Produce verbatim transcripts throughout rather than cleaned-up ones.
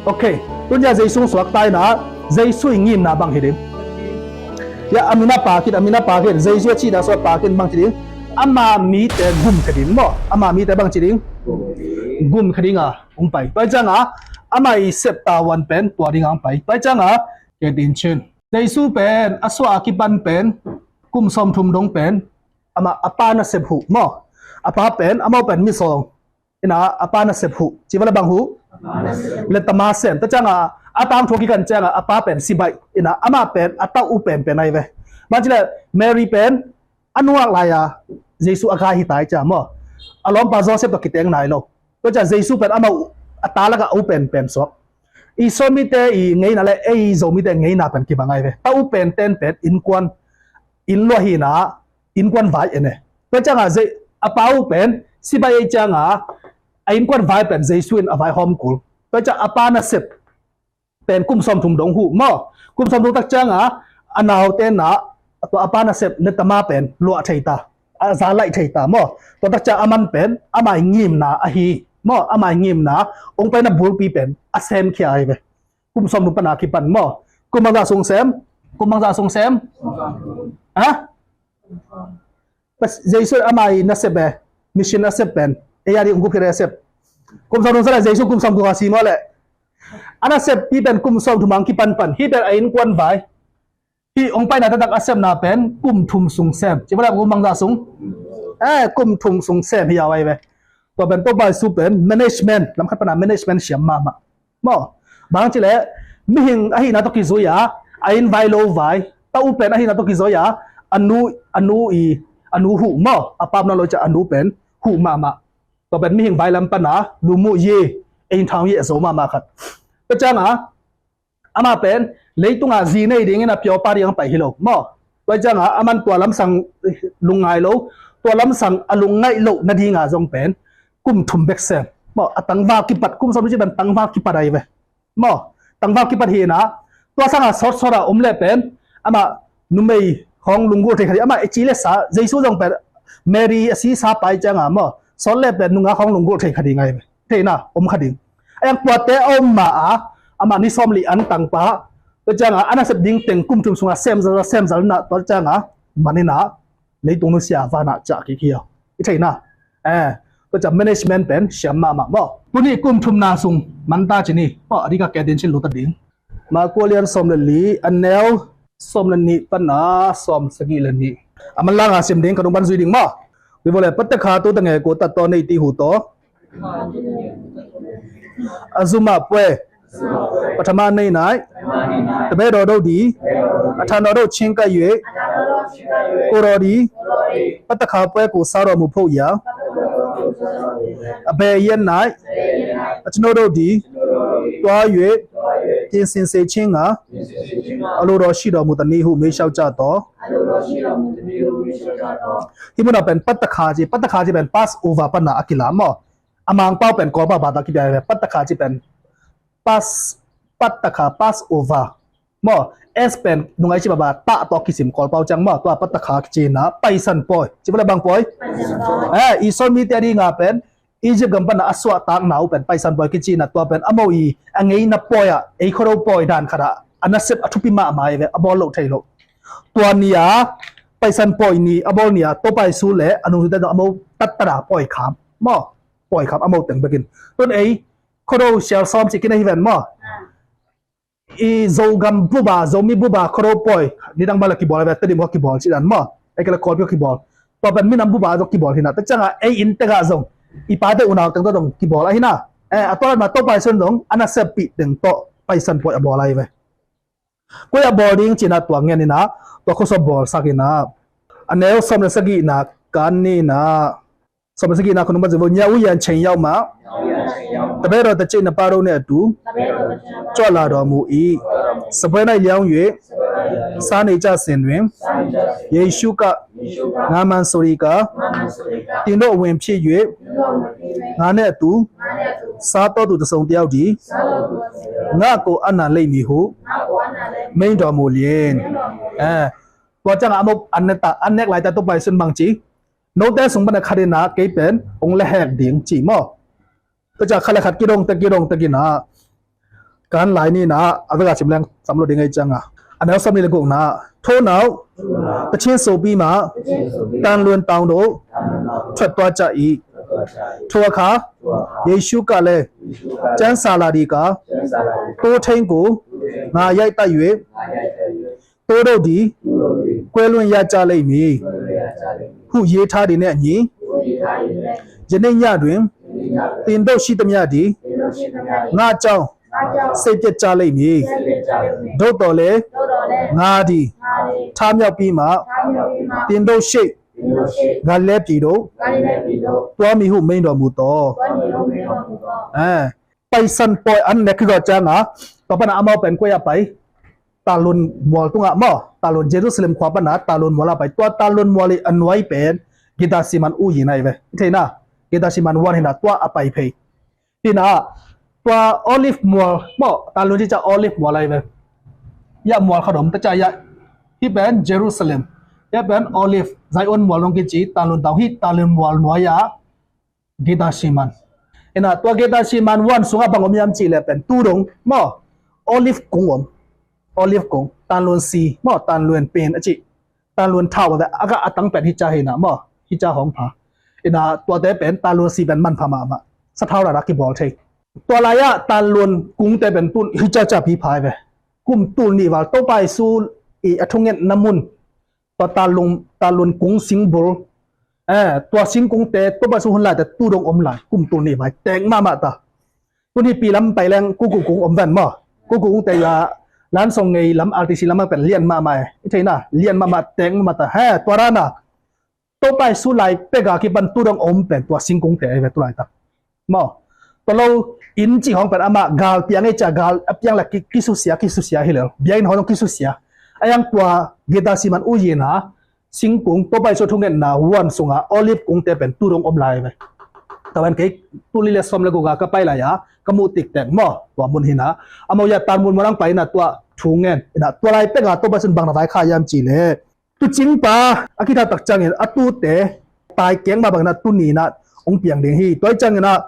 Ok, tun ya Jesu suak ta in ah, Jesu i ngimna bang hi ding? Ya, a min a pak in, a min a pak in, Jesu a cihna suak pak in bang ci ding? Ama mite gum khe ding maw? Ama mite bang ci ding? Gum khe ding a hong pai. Tua ciang a, ama i sep tavuan pen tua ding a hong pai. Tua ciang a, ke din chin. Jesu pen a suah a kipan pen kum sawmthum dong pen ama a pa nasep huh maw? A pa pen, amau pen misawng. Ina a pa nasep huh. Ci va le bang huh? Le tama sem. Tua ciang a, a tangthu a kikan ciang a, a pa pen sibaih. Ina ama pen a ta u pen pen ahi ve. Bang ci le Mary pen a nuak lai a Jesu a gai hi ta hi ciang maw? A lawmpa Joseph tawh kiteng nai lo. Tua ciang Jesu pen ama u, a ta lak a u pen pen suak. I Sawmite i ngeina le ei Zomite ngeina pen kibang ahi ve. Ta u pen ten pen innkuan, inn lua hi na, innkuan vai en e. Tua ciang a Ze-, a pa u pen sibaih ei ciang a, a innkuan vai pen Jesu in a vai hawm kul. Tua ciang a pa nasep pen kum sawmthum dong huh maw? Kum sawmthum tak ciang a, a naute na, tua a pa nasep le tama pen luah thei ta, a za laih thei ta maw? Tua tak ciang a man pen ama i ngimna ahi maw? Ama i ngimna hong paina bulpi pen a semkhia ahi ve. Kum sawmthum pan a kipan maw? Kum bangzah sung sem? Kum bangzah sung sem? Ha? Jesu ama i nasep e, mission nasep pen ei a ding hong gup hi a sep. Kum sawmthum sa le Jesu kum sawmthum a si maw le? A nasep pi pen kum sawmthum a hong kipan pan. Hih pen a innkuan vai. Hih hong paina taktak a sepna pen kum thum sung sem. Ci va le kum bangzah sung? Eh, kum thum sung sem hi a vai ve. Tua pen Topa Jesu pen management, lam khat pan a management siam mahmah. Maw, bang ci le mihing ahihna tawh kizui a, a inn vai lo vai, ta u pen ahihna tawh kizui a, a nu, a nu i, a nu huh maw, a pamna lo ciang a nu pen huh mahmah. Tua pen mihing vai lam pan a lu muh yi, ei in thang yi a zo mahmah khat. Tua ciang a, ama pen leitung a zi nei ding in a piawpa ding a pai hi lo maw? Tua ciang a, a man tua lamsang lungngai lo, tua lamsang a lungngaih loh nading a zong pen kum thum bek sem maw? A tangval kipat, kum sawmthum ci pen tangval kipat ahi ve. Maw, tangval kipat hi na, tua sang a sawtsawt a om le pen ama numei khawng lunggulh thei kha ding, ama i ci le sa, Jesu zong pen Mary a si sa pai ciang a maw, sawt le pen nungak khawng lunggulh thei kha ding ahi ve. Thei na, om kha ding. A yang tuate a om ma a, ama ni sawmli an tangpa, tua ciang a, a nasep ding teng kum thum sung a semzal, semzal na, tua ciang a, man in a, leitung nusia van ah ciah kik hi a. I theihna. Eh, tua ciang management pen siam mahmah maw? Tuni kum thumna sung man ta ci ni. Maw, a dik a ke din cin lut a ding. Marku a lian sawm le li, a neu sawm le nih pan a sawm sagih le nih. A manlang a sim ding, ka nung pan zui ding maw? Wi vawh le, patakha tu ta nge ko tat taw nei ti hu taw. A zum ah puai. Pathama nei nai. Tabe daw daw di. A than daw daw ching kai yue. Ko daw di. Patakha puai ko sa daw mu pho ya. A be yen nai. A chino daw di. Tua yue. Tin sin se ching a. A lo daw shi daw mu ta ni hu mei shau cha taw. Hi mun a pen patakha ci, patakha ci pen Passover pan a a kila maw? A Mangpau pen Kawlpau bata kipia ve. Patakha ci pen Pas, patakha, Passover. Maw, S pen nungai ci baba ta tawh kisim Kawlpau ciang maw, tua patakha kici na, Paisan pawi. Ci bale bang pawi? Eh, Israel mite a dinga pen Egypt gam pana a suahtakna uh pen Paisan pawi kici na, tua pen amau i a ngeina pawi ah, ei khuado pawi dan khat ah a nasep a thupi mahmah hi ve, a bawl loh thei loh. Tua ni a Paisan pawi ni a bawl ni a Topa Jesu le a nungzute tawh amau tattana pawi kham maw? Pawi kham amau teng bekin. Tun ei khuado sial sawm ci kina hi ven maw? I Zogam buba, Zomi buba khuado pawi nidang bala kibawl ve, Tedim khuado kibawl ci dan maw? Ei kala Kawlpi khuado kibawl. Tua pen minam buba zong kibawl hi na. Tua cianga ei inntekah zong i pate unau teng tawh zong kibawl ahi na. Eh, a tua latma Topa Jesu in zong a naseppih teng tawh Paisan pawi a bawl ahi ve. Koi a bawl ding cina tua ngen ina, tua khuaso bawlsak ina. A neu sawm le sagihna kan ni ina. Sawm le sagihna khunung banzi vo, ညဦးယံချိန်ရောက်မှ တပည့်တော်တစ်ကျိပ်နှစ်ပါးတို့နှင့်အတူ ကြွလာတော်မူ၏။ စားပွဲ၌လျောင်း၍ စားနေကြစဉ်တွင် ယေရှုက ငါမန်ဆိုရီက သင်တို့အဝင်ဖြစ်၍ ငါနှင့်အတူ စားသောသူတစ်စုံတစ်ယောက်သည် ငါ့ကိုအပ်နှံလိမ့်မည်ဟု မိန့်တော်မူလျှင် အဲ tua cianga amau an ne ta, an nek laita Topa Jesu in bang ci, note sung pana khat ina kei pen hong lehek ding ci maw? Tua cianga khat le khat kidongte kidongte kina Kan lai ni na, a vek a sim leng sam lo ding ei ciang a. A neu sawm nih le gukna. ထို့နောက်၊ သီချင်းဆိုပြီးမှ၊ တန်လွင်တောင်သို့ ထွက်သွားကြ၏။ ထိုအခါ၊ ယေရှုကလည်း၊ ကျမ်းစာလာသည်ကား၊ သိုးထိန်းကို ငါရိုက်သတ်၍ သိုးတို့သည် ကွဲလွင့်ရကြလိမ့်မည်ဟု ရေးထားသည်နှင့်အညီ၊ ယနေ့ညတွင် သင်တို့ရှိသမျှသည် ငါ့ကြောင့် စိတ်ပျက်ကြလိမ့်မည်။ သို့သော်လည်း၊ ငါသည် ထမြောက်ပြီးမှ၊ သင်တို့ရှေ့ ဂါလိလဲပြည်သို့ သွားမည်ဟု မိန့်တော်မူသော်။ အဲ၊ ပိုင်ဆိုင်ပွိုင် အနက် ခရစ်တော်ကျမ်းက ပပနအမောက်ပန်ကွဲရပိုင် တန်လွင်မွလ်တုငါ မော် တန်လွင်ယေရုရှလင်ခွါပန တန်လွင်မွလ်အပိုင် တွာ်တန်လွင်မွလ်အနွိုင်းပန် ဂေသရှေမန်ဥယျာဉ် အံၤဝဲ ထဲနာ ဂေသရှေမန်ဝၢၼ်ၢ် ဟဲနာ တွာ်အပိုင်ဖဲ ဟဲနာ တွာ် olive မွလ် မော် တန်လွင် ကျိၣ်စ့ olive မွလ် အံၤဝဲ ယမွလ်ခဒိုမ် တကျ ယဟံးပန်ယေရုရှလင် ယပန် olive ဇိုင်းအိုင်မွလ် နီၢ်က့ၤစံ တန်လွင် တန်လွင် ဟံး တန်လွင်မွလ်နွိုင်းယ ဂေသရှေမန် ဟဲနာ တွာ် ဂေသရှေမန်ဝၢၼ်ၢ် စူငါ ဘၣ်မနုၤ ယမ် ကျိၣ်လဲၣ် ပန်တူၢ်ဒိၣ် မော် olive ကုန်း အိုမ် olive ကုန်း တန်လွင်စံ မော် တန်လွင်ပင် အကျိၣ် တန်လွင်ထောင့် ဝဲ အကအတၢ်ပန် ဟံးကျိၣ်ဟဲနာ မော် ဟံးကျိၣ်ဟိုင်းဖး ဟဲနာ တွာ်တဲပန် တန်လွင်စံပန် မၢၼ်ၽါမးမး စထီရၤ က့ၤဘီလ်ထဲ တွာ်လၢယ တန်လွင်ကုန်း တဲပန်တူၢ် ဟံးကျိၣ်ကျိၣ်ပံဖးဝဲ ကုမ်တူၢ်နံၣ်ဝၢ် သိုးပၢၢ်ဆူ အံၤ အထုငိၣ်နမုၢ် တွာ်တန်လွင် တန်လွင်ကုန်း စိန်ဘုရင် အဲ တွာ်စိန်ဘုရင်တဲ သိုးပၢၢ်ဆူ ဟိုၼ်ႈလၢႆး တဲ တူၢ်ဒိၣ်အိၣ်လၢႆ ကုမ်တူၢ်နံၣ်ဝၢ် တဲင်မးမးတၢ် ပုၼ်ႈဟံၣ်ပီလမ်းပၢႆလႅင်း ကူကူကုန်း အိၣ်ဝဲၢ် မော် ကူကူကုန်း တဲယွၤ လမ်းစုံငယ် လမ်း အာတီႇသီႇ လမ်းမး ပၢၼ်လဵၼ်ႈမးမး အံၤ ထဲနာ လဵၼ်ႈမးမး တဲင်မးမးတၢ် ဟဲ တွာ်ရၤနာ သိုးပၢၢ်ဆူလၢႆပက်ဂၤ က့ၤပန်တူၢ်ဒိၣ်အိၣ်ပန် တွာ်စိန်ဘုရင်တဲ အံၤဝဲ တူၢ်လၢႆတၢ် မော် တလိၣ် အံၤ ကျိၣ်ဟိုင်းပန် အမး ဂါလိလဲ ပဵင်း အံၤ ကျိၣ် ဂါလိ အပဵင်းလၢ ကံၢ် ကံၢ်ဆူၣ်စယၤ ကံၢ်ဆူၣ်စယၤ ဟဲလၢ ပဵင်း ဟိုင်း ကံၢ်ဆူၣ်စယၤ အယင်းတွာ် ဂေသရှေမန်ဥယျာဉ် စိန်ဘုရင် သိုးပၢၢ်ဆူ ထုငိၣ်နၢဝၢၼ်ၢ် စူငါ olive ကုန်း တဲပန်တူၢ်ဒိၣ်အိၣ်လၢ် အံၤဝဲ တဝဲၢ်က့ၤ တူၢ်လံလဲ စံၣ်လဲ ကူဂၤ ကပၢၢ်လၢ်ယၤ ကမူးတံၢ်တဲၣ် မော် တွာ်မုၼ်ဟဲနာ အမီၢ်ယၤ တၢ်မုၼ်မီၢ်လၢပၢၢ်ဟဲနာ တွာ်ထုငိၣ် ဟဲနာ တွာ်လၢႆပက်ဂၤ သိုးပၢၢ်ဆူ ဘၣ်နၢ်ဝၢ်ခါ ယမ် ကျိၣ်လဲၣ် တူၢ်ကဵင်ပၢ အခံထၢၣ်တၢ်ကၠၢင်ၼၣ် အတူၢ်တဲ တၢၢ်ကဵင်မးဘၣ်က့ၤနာ တူၢ်နံၣ်နာ အိၣ်ပဵင်းဒၣ်ဟံၣ် တွာ်ကၠၢင်ၼၣ်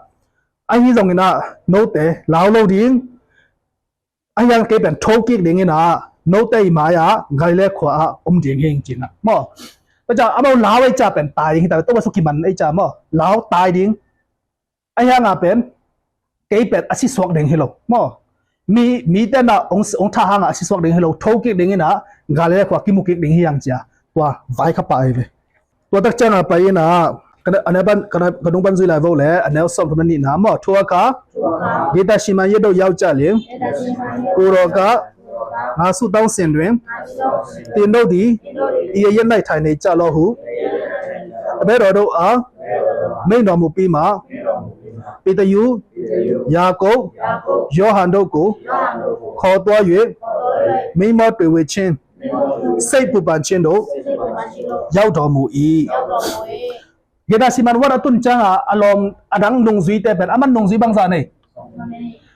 အဟံၣ် ဒိၣ်က့ၤနာ နီၢ်တဲ လၢဝ်လိဒၣ် အယင်းက့ၤပၢၼ်ထိၣ်ကံၣ်ဒၣ်ဟံၣ်နာ နီၢ်တဲ အံၤမးယၤ ဂါလိလဲခွါ အိၣ်ဒၣ်ဟံၣ်ကၠိၣ်နာ မော် ပၢၢ်ကၠၢင် အမီၢ်လၢဝ် အံၤ ကျိၣ်ပၢၼ်တၢၢ်ဒၣ်ဟံၣ် တၢ်ဝဲ သိုးပၢၢ်ဆူ ကံၢ်မၢၼ်ႈ အံၤ ကျိၣ် မော် လၢဝ်တၢၢ်ဒၣ် အယင်းအပၢၼ် က့ၤပၢၼ် အစံၣ်သွဲၣ်ဒၣ်ဟံၣ်လီၤ မော် မံ မံတဲနာ အိၣ် အိၣ်ထၢၣ်ဟၢင် အစံၣ်သွဲၣ်ဒၣ်ဟံၣ်လီၤ ထိၣ်ကံၣ်ဒၣ်ဟံၣ်နာ ဂါလိလဲခွါ ကံၢ်မူးကံၣ်ဒၣ်ဟံၣ် ယင်း ကျိၣ် တွာ်ဝၢၢ်ခါပၢၢ် အံၤဝဲ တွာ်တၢ်ကၠၢင်ပၢၢ်ဟဲနာ ကနၣ် အနၢၣ်ပၢၢ် ကနၣ် ကနုၢ်ပၢၢ် ယွၤလၢ်ဝဲလဲၣ် အနၢၣ် စံၣ်လဲ နံၣ်နာ မော် ထိုအခါ ဂေသရှေမန် ယသို့ ရောက်ကြလျှင် ကိုယ်တော်က ငါဆုတောင်းစဉ်တွင် သင်တို့သည် ဤအရပ်၌ထိုင်နေကြလော့ဟု တပည့်တော်တို့အား မိန့်တော်မူပြီးမှ၊ ပေတရု၊ ယာကုပ်၊ ယောဟန်တို့ကို ခေါ်သွား၍ မိန်းမောတွေဝေခြင်း၊ စိတ်ပူပန်ခြင်းသို့ ရောက်တော်မူ၏။ ဂေသရှေမန်ဝၢၼ်ႇ အတုၼ်ႉၸၢင်ႈ အလီႇ အဒင်း နုင်ႈၸုၺ်ႈတႄႉပဵၼ်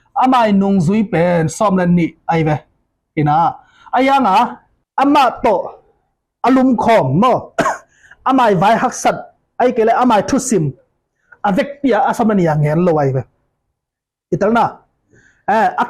အမၢၼ်ႇ နုင်ႈၸုၺ်ႈ ပၢင်သၢၼ်ၼႆႉ အမၢၼ်ႇ နုင်ႈၸုၺ်ႈပဵၼ် သွမ်ႇလၼ်ႇၼီႈ ဢၢႆႈဝႄႈ ၼႃႇ ဢၢႆႈယၢင်ႇ ဢႃႇ အမၢၼ်ႇတေႃႇ အလုမ်ႈၶွမ်ႇ ၼေႃႈ အမၢၼ်ႇ ဝၢႆးႁၵ်ႉသတ်ႉ ဢၢႆႈၵႄႈလႄႈ အမၢၼ်ႇ ထူႉသိမ်ႇ ဢဝ်ၽႅၵ်ႇပျႃး အသွမ်ႇလၼ်ႇၼီႈ ယၢင်ႇငႅၼ်းလူဝ်ႇဝႆႉဝႄႈ ဢီႈတႄႉၼႃႇ ဢႃႇ ဢၵိသပ်ႉ ၸၢင်ႈပႅၵ်ႇထႅင်ႈဝႆႉ တေမႅၼ်ႈငႅၼ်း ဢၢႆႈယၢင်ႇ ဢႃႇ ဢၵိၵုပ်ႉပီႇလႅၼ်လိၼ် ဢၼ်ၼႆႉပဵ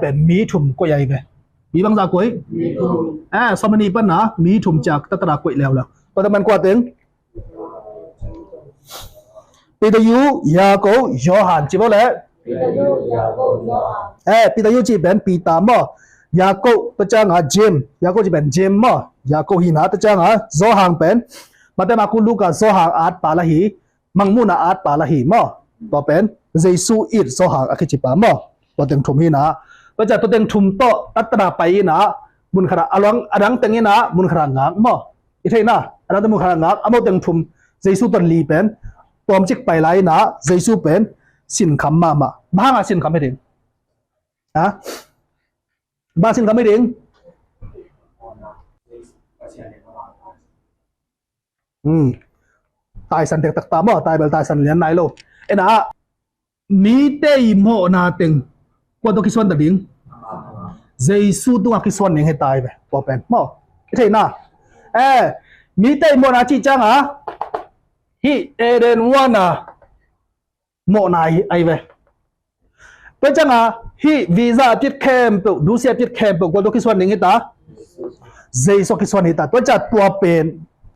ၼ် မီးထုမ်ႇၵွႆးယႂ်ႇဝႆႉ မီးပၢင်သႃႇၵွႆး ဢႃႇ သွမ်ႇလၼ်ႇၼီႈပၼ်ႇၼႃႇ မီးထုမ်ႇၸၢၵ်ႈ တတ်ႉတရႃႇၵွႆးလႅဝ်လႄႈ ပေႃးတမၼ်းၵႂႃႇတဵင်ႈ ပေႇတရု ယႃႇၵုပ်ႉ ယေႃးႁၢၼ်ႇ ၸိုဝ်ႈပေႃးလႄႈ ပေႇတရု ယႃႇၵုပ်ႉ ယေႃးႁၢၼ်ႇ ဢေႃႈ ပေႇတရု ၸိုဝ်ႈပဵၼ် ပီႇတႃႇ မေႃး ယႃႇၵုပ်ႉ တၸၢင်ႈႁႃႉ ၸဵမ်း ယႃႇၵုပ်ႉ ၸိုဝ်ႈပဵၼ် ၸဵမ်း မေႃး ယႃႇၵုပ်ႉ ႁိၼ်ႁႃႉ တၸၢင်ႈႁႃႉ ယေႃးႁၢၼ်ႇပဵၼ် မႃႇတႄႇ မႃႇၵု လူႇၵႃႇ ယေႃးႁၢၼ်ႇ ဢၢတ်ႇပႃႇလႃႇႁီႇ မၢၵ်ႇမူႉၼႃႇ ဢၢတ်ႇပႃႇလႃႇႁီႇ မေႃး တေႃႇပဵၼ် ယေႇသု ဢိတ်ႇ ယေႃးႁၢၼ်ႇ ဢၶိတ်ႉၸိပႃႇ မေႃး တေႃႇတဵင်ႈထုမ်ႁိၼ်ႁႃႉ ပေႃးၸႃႉ တေႃႇတဵင်ႈထုမ်တေႃႈ တတ်ႉတရႃႇပႆႇႁိၼ်ႁႃႉ မုၼ်ၶႃႈ ဢလွင်း ဢရၢင်းတဵင်ႈႁိၼ်ႁႃႉ မုၼ်ၶႃႈ ငၢၵ်ႈ မေႃး ဢီႈထႄႉၼႃႇ ဢၼ်ၼၼ်ႉ တႄႉ မုၼ်ၶႃႈ ငၢၵ်ႈ ဢမူႉတဵင်ႈထုမ် ယေႇသု တွၼ်ႈလီပဵၼ် တွမ်ႇၸိၵ်းပႆႇလႆႈၼႃႇ ယေႇသုပဵၼ် သိၼ်ၶမ်းမႃးမႃး မႃးႁႃႉ သိၼ်ၶမ်းႁႂ်ႈတဵင်ႈ ႁႃႉ မႃးသိၼ်ၶမ်းႁႂ်ႈတဵင်ႈ ဢိုမ်း တၢႆသၼ်ႇတႅၵ်ႇတၢၵ်ႇတႃႇ မေႃး တၢႆပႅတ်ႈ တၢႆသၼ်ႇလႅၼ်ၼႆလူး ဢေႃႈၼႃႇ မီးတႄႉ ဢီႈမေႃႈၼႃႈတဵင်ႈ ၵေႃႉတူဝ်ၶီႈသွၼ်ႈတႃႇလိင်း ယေႇသု တူဝ်ၶီႈသွၼ်ႈၼႆႉ ႁႂ်ႈတၢႆပႅတ်ႈ ပေႃးပဵၼ် မေႃး ဢေႃႈ ၼႃႇ ဢေႈ မီးတႄႉ ဢီႈမေႃႈၼႃႈ ၸီႉၸၢင်ႈဢႃႈ ႁိ ဢေႇတဵၼ်ႇဝၢၼ်ႇၼႃႇ mawhna ahi ve. Tua cianga hih visa a piat khempeuh, dusia a piat khempeuh kua tawh kisuan ding hita? Jesu kisuan hita. Tua cianga tua pen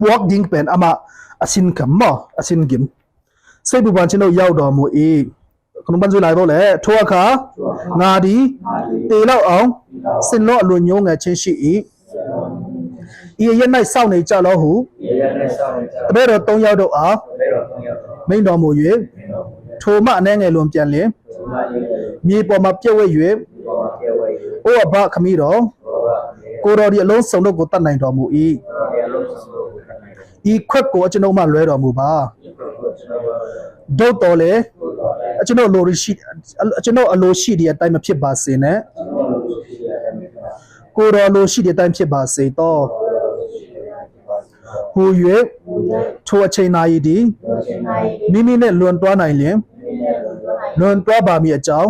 puak ding pen amah a sin kham maw, a sin gim. Seibu ban cino yau dawm uh i, ka nung ban zui lai bo le, thua kha nga di, ti lo au, sin lo a lun yung ngai chin shi i, i yan nai sau nei ca lo hu, ta be do tong yau do a, meng dawm uh yue, thu ma ne ngai lun pian le, mi pua ma pia we yue, o a ba khami do, ko do di a long song do ko tan nai dawm uh i, i khuak ko a cino ma lue dawm uh ba. Do tawh le, a cino lo shi, a cino a lo shi di a tai ma phiat ba se ne. Ko do a lo shi di a tai ma phiat ba se tawh. Hu yue, thu a chei nai di. Mimi ne luan tua nai le. Luan tua ba mi a cau.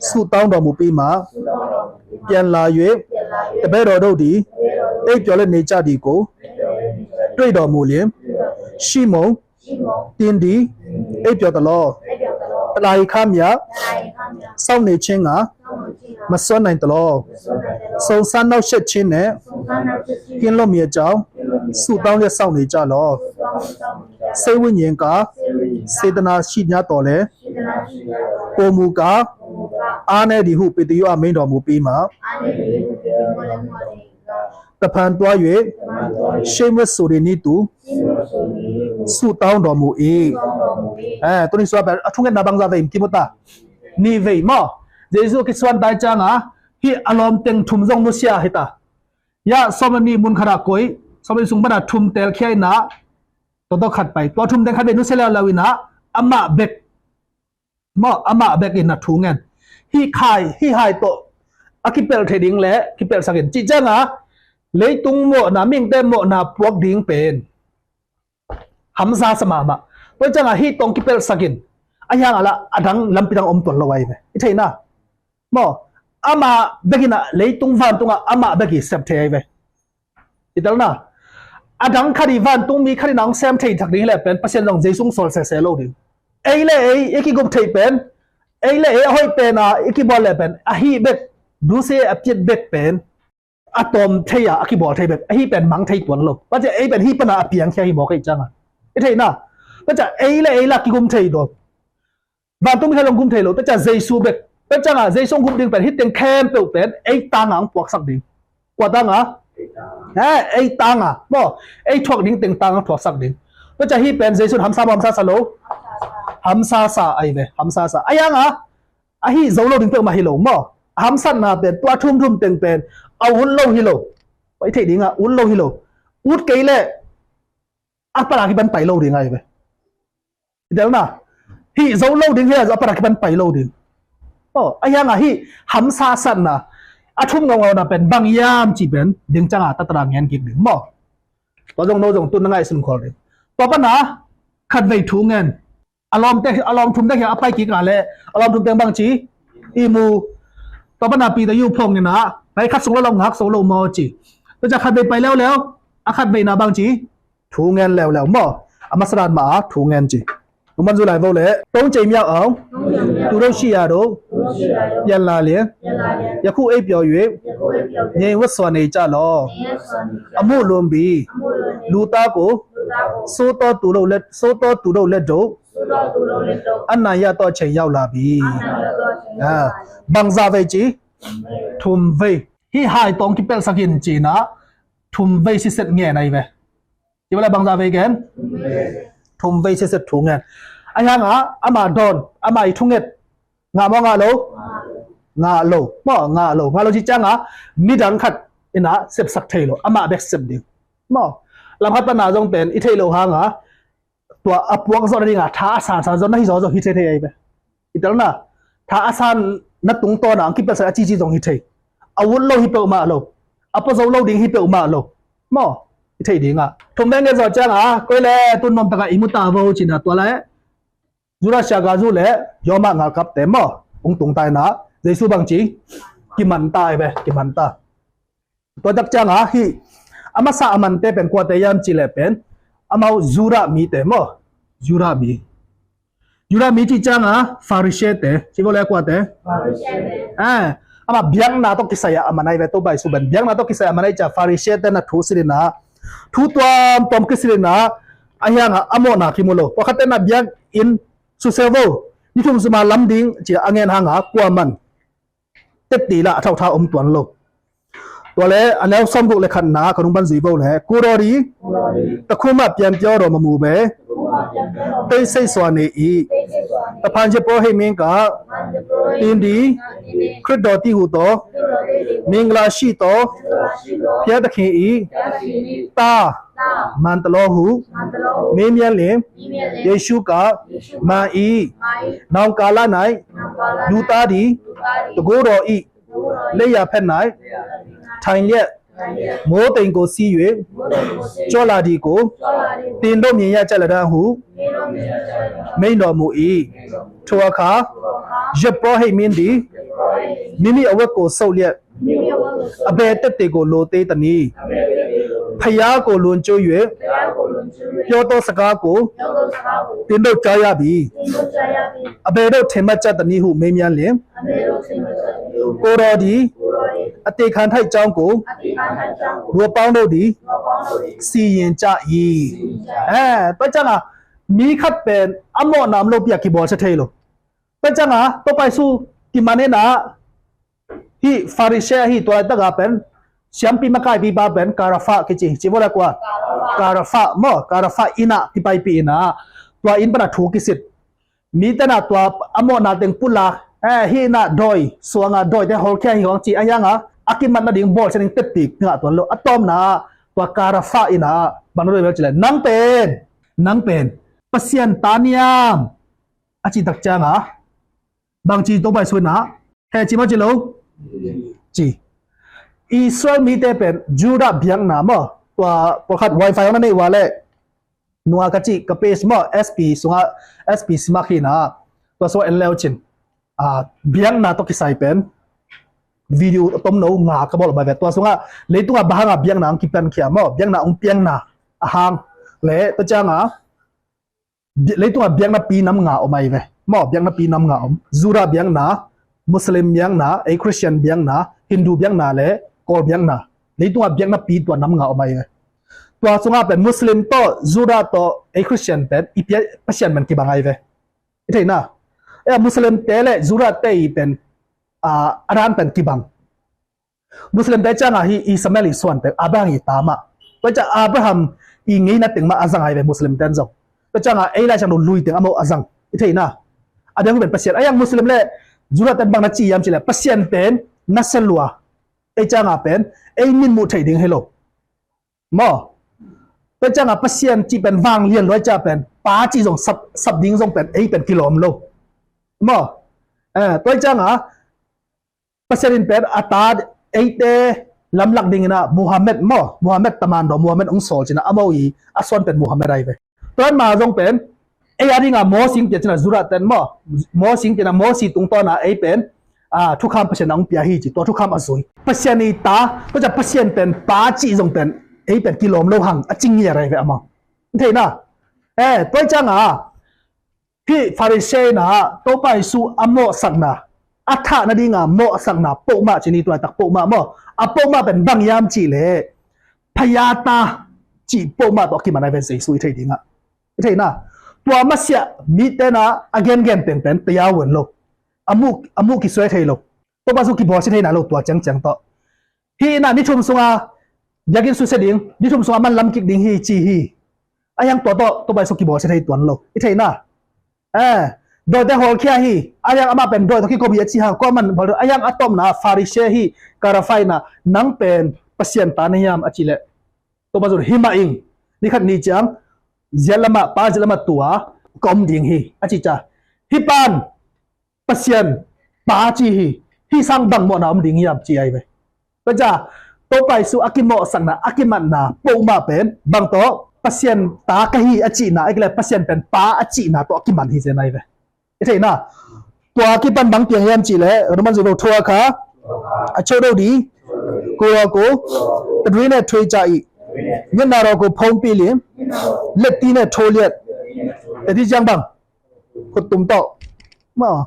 Su taung dawm uh pi ma. Pian la yue. Ta be do do di. Ei pio le nei ca di ko. Tui dawm uh le. Shi mo. Tin di, ei pio ta lo. Talai kham ya, sau nei chenga, ma suan nai ta lo. Song san nau shet chin ne, kin lo mi a cau, su taung le sau nei ca lo. Sei win yen ka, Setana shi nya to le, ko mu ka, a ne di hu pi ti yu a mei do mu pi ma. Ta phan tua yue, shame with su di ni tu, su taung dawm uh i. Eh, tuni sua pen a thungetna bangza vei kim uh ta. Ni vei maw. Jesu kisuan tai cianga hih a lawm teng thum zong nusia hita. Ya, sawm a ni mun khata koi, sawm a ni sung pana thum tel khia ina, tua tawh khat pai. Tua thum teng khat vei nusia leuleu ina, amah bek maw, amah bek in a thu ngen. Hih khai, hih hai tawh a kipelh thei ding le kipelhsak in. Cih cianga leitung mawhna, mihingte mawhna puak ding pen hamsa sa mahmah. Tua cianga hih tawh kipelhsak in. A hiang a la a dang lampi dang om tuan lo ai ve. I theihna maw, amah bek in a leitung vantungah amah bek i sep thei ai ve. I telna, a dang khat i vantung mi khat in a hong sem thei thak ding hi leh pen Pasian zong Jesu hong sawl sese lo ding. Ei le ei i kigup thei pen, ei le ei a hoih pen a i kibawl leh pen ahi bek, dusia a piat bek pen a tawm thei a, a kibawl thei bek ahi pen mang thei tuan lo. Pacia ei pen hi pana a piang khia hi mawk ei cianga i theihna. Pacia ei le ei la kigum thei dawn. Vantung mi khat zong gum thei lo, tua ciang Jesu bek. Tua cianga Jesu hong gum ding pen hih teng khempeuh pen ei tanga hong puaksak ding. Kua tanga? He, ei tanga maw, ei thuak ding teng tanga hong thuaksak ding. Tua ciang hih pen Jesu in hamsa maw, hamsa sa lo? Hamsa sa ai ve, hamsa sa. A hianga a hih zo lo ding peuhmah hi lo maw. A hamsatna pen tua thumthum teng pen a ut lo hi lo. Pai thei dinga ut lo hi lo. Ut kei leh a pana kipan pai lo ding ai ve. I telna, hih zo lo ding hi a, zo a pana kipan pai lo ding. Oh, a hianga hih hamsa satna a thum ngaungauna pen bang hiam cih pen ding cianga tatana ngen kik ding maw. Tua zong no zong tun na ngaihsun khawl ding. Tua pana khatvei thu ngen. A lawmte, a lawm thumte hi a pai kik a le, a lawm thumte bang ci i mu. Tua pana Peter yu phong ina, nai khat sung lo lo ngak so lo maw ci. Tua ciang khatvei pai leuleu, a khatveina bang ci. Thu ngen leuleu maw. A masa dan mah a thu ngen ci. Numan zu lai vo le. Tong cei miau au. Tu do shi ya do. Pian la le. Ya khu ei piau yue. Nyei wa sua nei ca lo. A mu lum bi. Lu ta ko. So to tu do le, so to tu do le do. An na ya to cei yau la bi. Ah, bang za vei ci. Thum vei. Hih hai tawng kipelhsak in cina. Thum vei siset ngen ai ve. Ci bala bangza vei gen. Thum vei siset thu ngen. A hianga ama dawn, ama i thunget. Ngah maw ngah lo? Ngah lo. Maw ngah lo. Ngah lo ci cianga midang khat ina sepsak thei lo. Amah bek sep ding. Maw lam khat pana zong pen i thei lo hanga tua a puak zawh nadinga tha a sansan zawh na hi zawh zawh hi thei thei ai ve. I telna tha a san na tungtawna ang kipelsak a cici zong hi thei. A ut lo hi peuhmah lo. A pua zo lo ding hi peuhmah lo. Maw i thei dinga thum veng gen zawh cianga koi le tun nuam taka i mu ta vo cina tua le Judas Iskariot le Roma ngalkapte maw hong tung taina Jesu bangci kiman ta ai ve, kiman ta. Tua tak cianga hih a masa a mante pen kuate hiam cih leh pen amau Judah mite maw, Judah mi. Judah mi cih ciangah Pharisee te, ci vo le kuate. Eh, amah biakna tawh kisai a man ahi ve, Topa Jesu pen biakna tawh kisai a man ahi ciah Pharisee te na thu silh in ah, thu tuamtuam kisilh in ah, a hiangah a mawhna kimu lo. Pawlkhatte na biakinn suse vo, ni thum sung a lam ding ci a ngen hangah kua man tepti la a thauhtha om tuan lo. Tua le a neu sawmguk le khatna ka nung ban zui vo le, kuraw di, takhum ah pianpia aw daw mamu be, tei seisua ne i, taphan jepro hei mingka, tin di, Khrist daw ti hu taw, mingla shi taw, pia takhi i, ta, man talaw hu, meimian le, Yesu ka, ma i, naungka la nai, Yuta di, tagu daw i, leiya phen nai, thain liah, mo tein ko si yue, cawla di ko, tin daw mi ya ca la da hu, mei naw mu i, thua kha, jepro hei min di, mimi a wek ko sau liah, a be tette ko lo te tani, phaya ko lun cu yue, pyo to saka ko, tin daw ca ya bi, a be daw themat ca tani hu meimian le, kuraw di, a tekhan thaih cang ko, ruapang daw di, si yin ca i. Eh, tua ciangah mi khat pen a mawhna om lopi a kibawl sia thei lo. Tua ciangah Topa Jesu kiman in ah, hih Pharisee ahi tua laitak a pen siampi makaipipa pen Kaiafa kici, ci vo le kua. Kaiafa maw, Kaiafa inn ah kipaipih in ah, tua inn pan a thu kisit. Mite na tua a mawhna teng pulak, eh, hih na dawi suanga dawite hawlkhia hi hong ci a hiangah a kimat nading bawlsia ding tepti ngah tuan lo. A tawpna ah tua Kaiafa inn ah bang na dawi bel ci le, nang pen, nang pen Pasian ta niam a cih tak ciangah bang ci Topa Jesu in ah, he ci maw ci lo? Ci. Israel mite pen Judah biakna maw, tua pawlkhat wifi hong na neih uh a leh, nua ka cih ka page maw, S P sungah, S P simak hi in ah, tua sungah en leu cin, ah, biakna tawh kisai pen video tomno nga ka bawl om ahi ve. Tua sungah leitungah bang hangah biakna hong kipiankhia maw, biakna hong piangna a hang le, tua ciangah bi-, leitungah biaknapi nam nga om ahi ve. Maw, biaknapi nam nga om. Judah biakna, Muslim biakna, ei Christian biakna, Hindu biakna le Kawl biakna. Leitungah biaknapi tua nam nga om ahi ve. Tua sungah pen Muslim tawh, Judah tawh, ei Christian pen i pia Pasian pen kibang ahi ve. I theihna. Eh, Muslim te le Judah te i pen, ah, a dan pen kibang. Muslim te ciangah hih Ismail i suan teng Abraham i ta mah. Tua ciang Abraham i ngeina teng mah a zang ahi ve Muslim ten zong. Tua ciangah ei lai ciang lo lui teng amau a zang. I theihna. A dang pen Pasian. A hiang Muslim le Judah ten bang na ci hiam cih leh Pasian pen na sia lua. Ei ciangah pen ei min muh theih ding hi lo. Maw. Tua ciangah Pasian cih pen vanglian lua ciah pen pa cih zong sap, sap ding zong pen ei pen kilawm lo. Maw. Eh, tua ciangah Pasian in pen a ta eite lamlak dingin ah Muhammad maw, Muhammad tamando, Muhammad hong sawl cin ah amau i a suan pen Muhammad ahi ve. Tua ma zong pen ei a dingah Mawsi hong pia cin ah Judah ten maw, Mawsi hong pia na Mawsi tungtawn ah ei pen, ah, thukham Pasian ah hong pia hi ci, tua thukham a zui. Pasian i ta, tua ciah Pasian pen pa cih zong pen ei pen kilawm lo hang a ci ngiat ahi ve amau. Theihna. Eh, tua ciangah hih Pharisee in ah Topa Jesu a mawhsakna, a thah nadinga mawhsakna pohmah cih ni, tua laitak pohmah maw. A pohmah pen bang hiam cih leh phayata cih pohmah tawh a kiman ahi ve Jesu i theih dingah. I theihna. Tua masiah mite na a gengen pengpen paya wan lo. A muh, a muh kisuai thei lo. Topa Jesu kibawlsia thei nai lo tua ciangciang tawh. Hih in ah ni thum sunga biakinn susia ding, ni thum sunga man lam kik ding hi ci hi. A hiang tua tawh Topa Jesu kibawlsia thei tuan lo. I theihna. Eh, dawite hawlkhia hi. A hiang amah pen dawi tawh kikom hi a ci hang, kua man bawl, a hiang a tawpna Pharisee hi, Kaiafa in ah nang pen Pasian ta na hiam a cih leh Topa Jesu hi mah ing. Ni khat ni ciang ziat lamah, pa ziat lamah tua ka om ding hi a ci ciah. Hih pan Pasian pa ci hi, hih sang bang mawhna om ding hiam ci ahi ve. Tua ciah Topa Jesu a kimawhsakna, a kimatna pohmah pen bang tawh, Pasian ta ka hi a cihna, a kileh Pasian pen pa a cihna tawh a kiman hi zen ahi ve. I theihna. Tua kipan bang piang hiam cih leh, ka numan zui lo, thua kha, a cho do di, ko ko, tadui ne thui ca i, nyatna ro ko phongpi li, let ti ne tho liat. Teti ciang bang Khuttum tawh. Maw.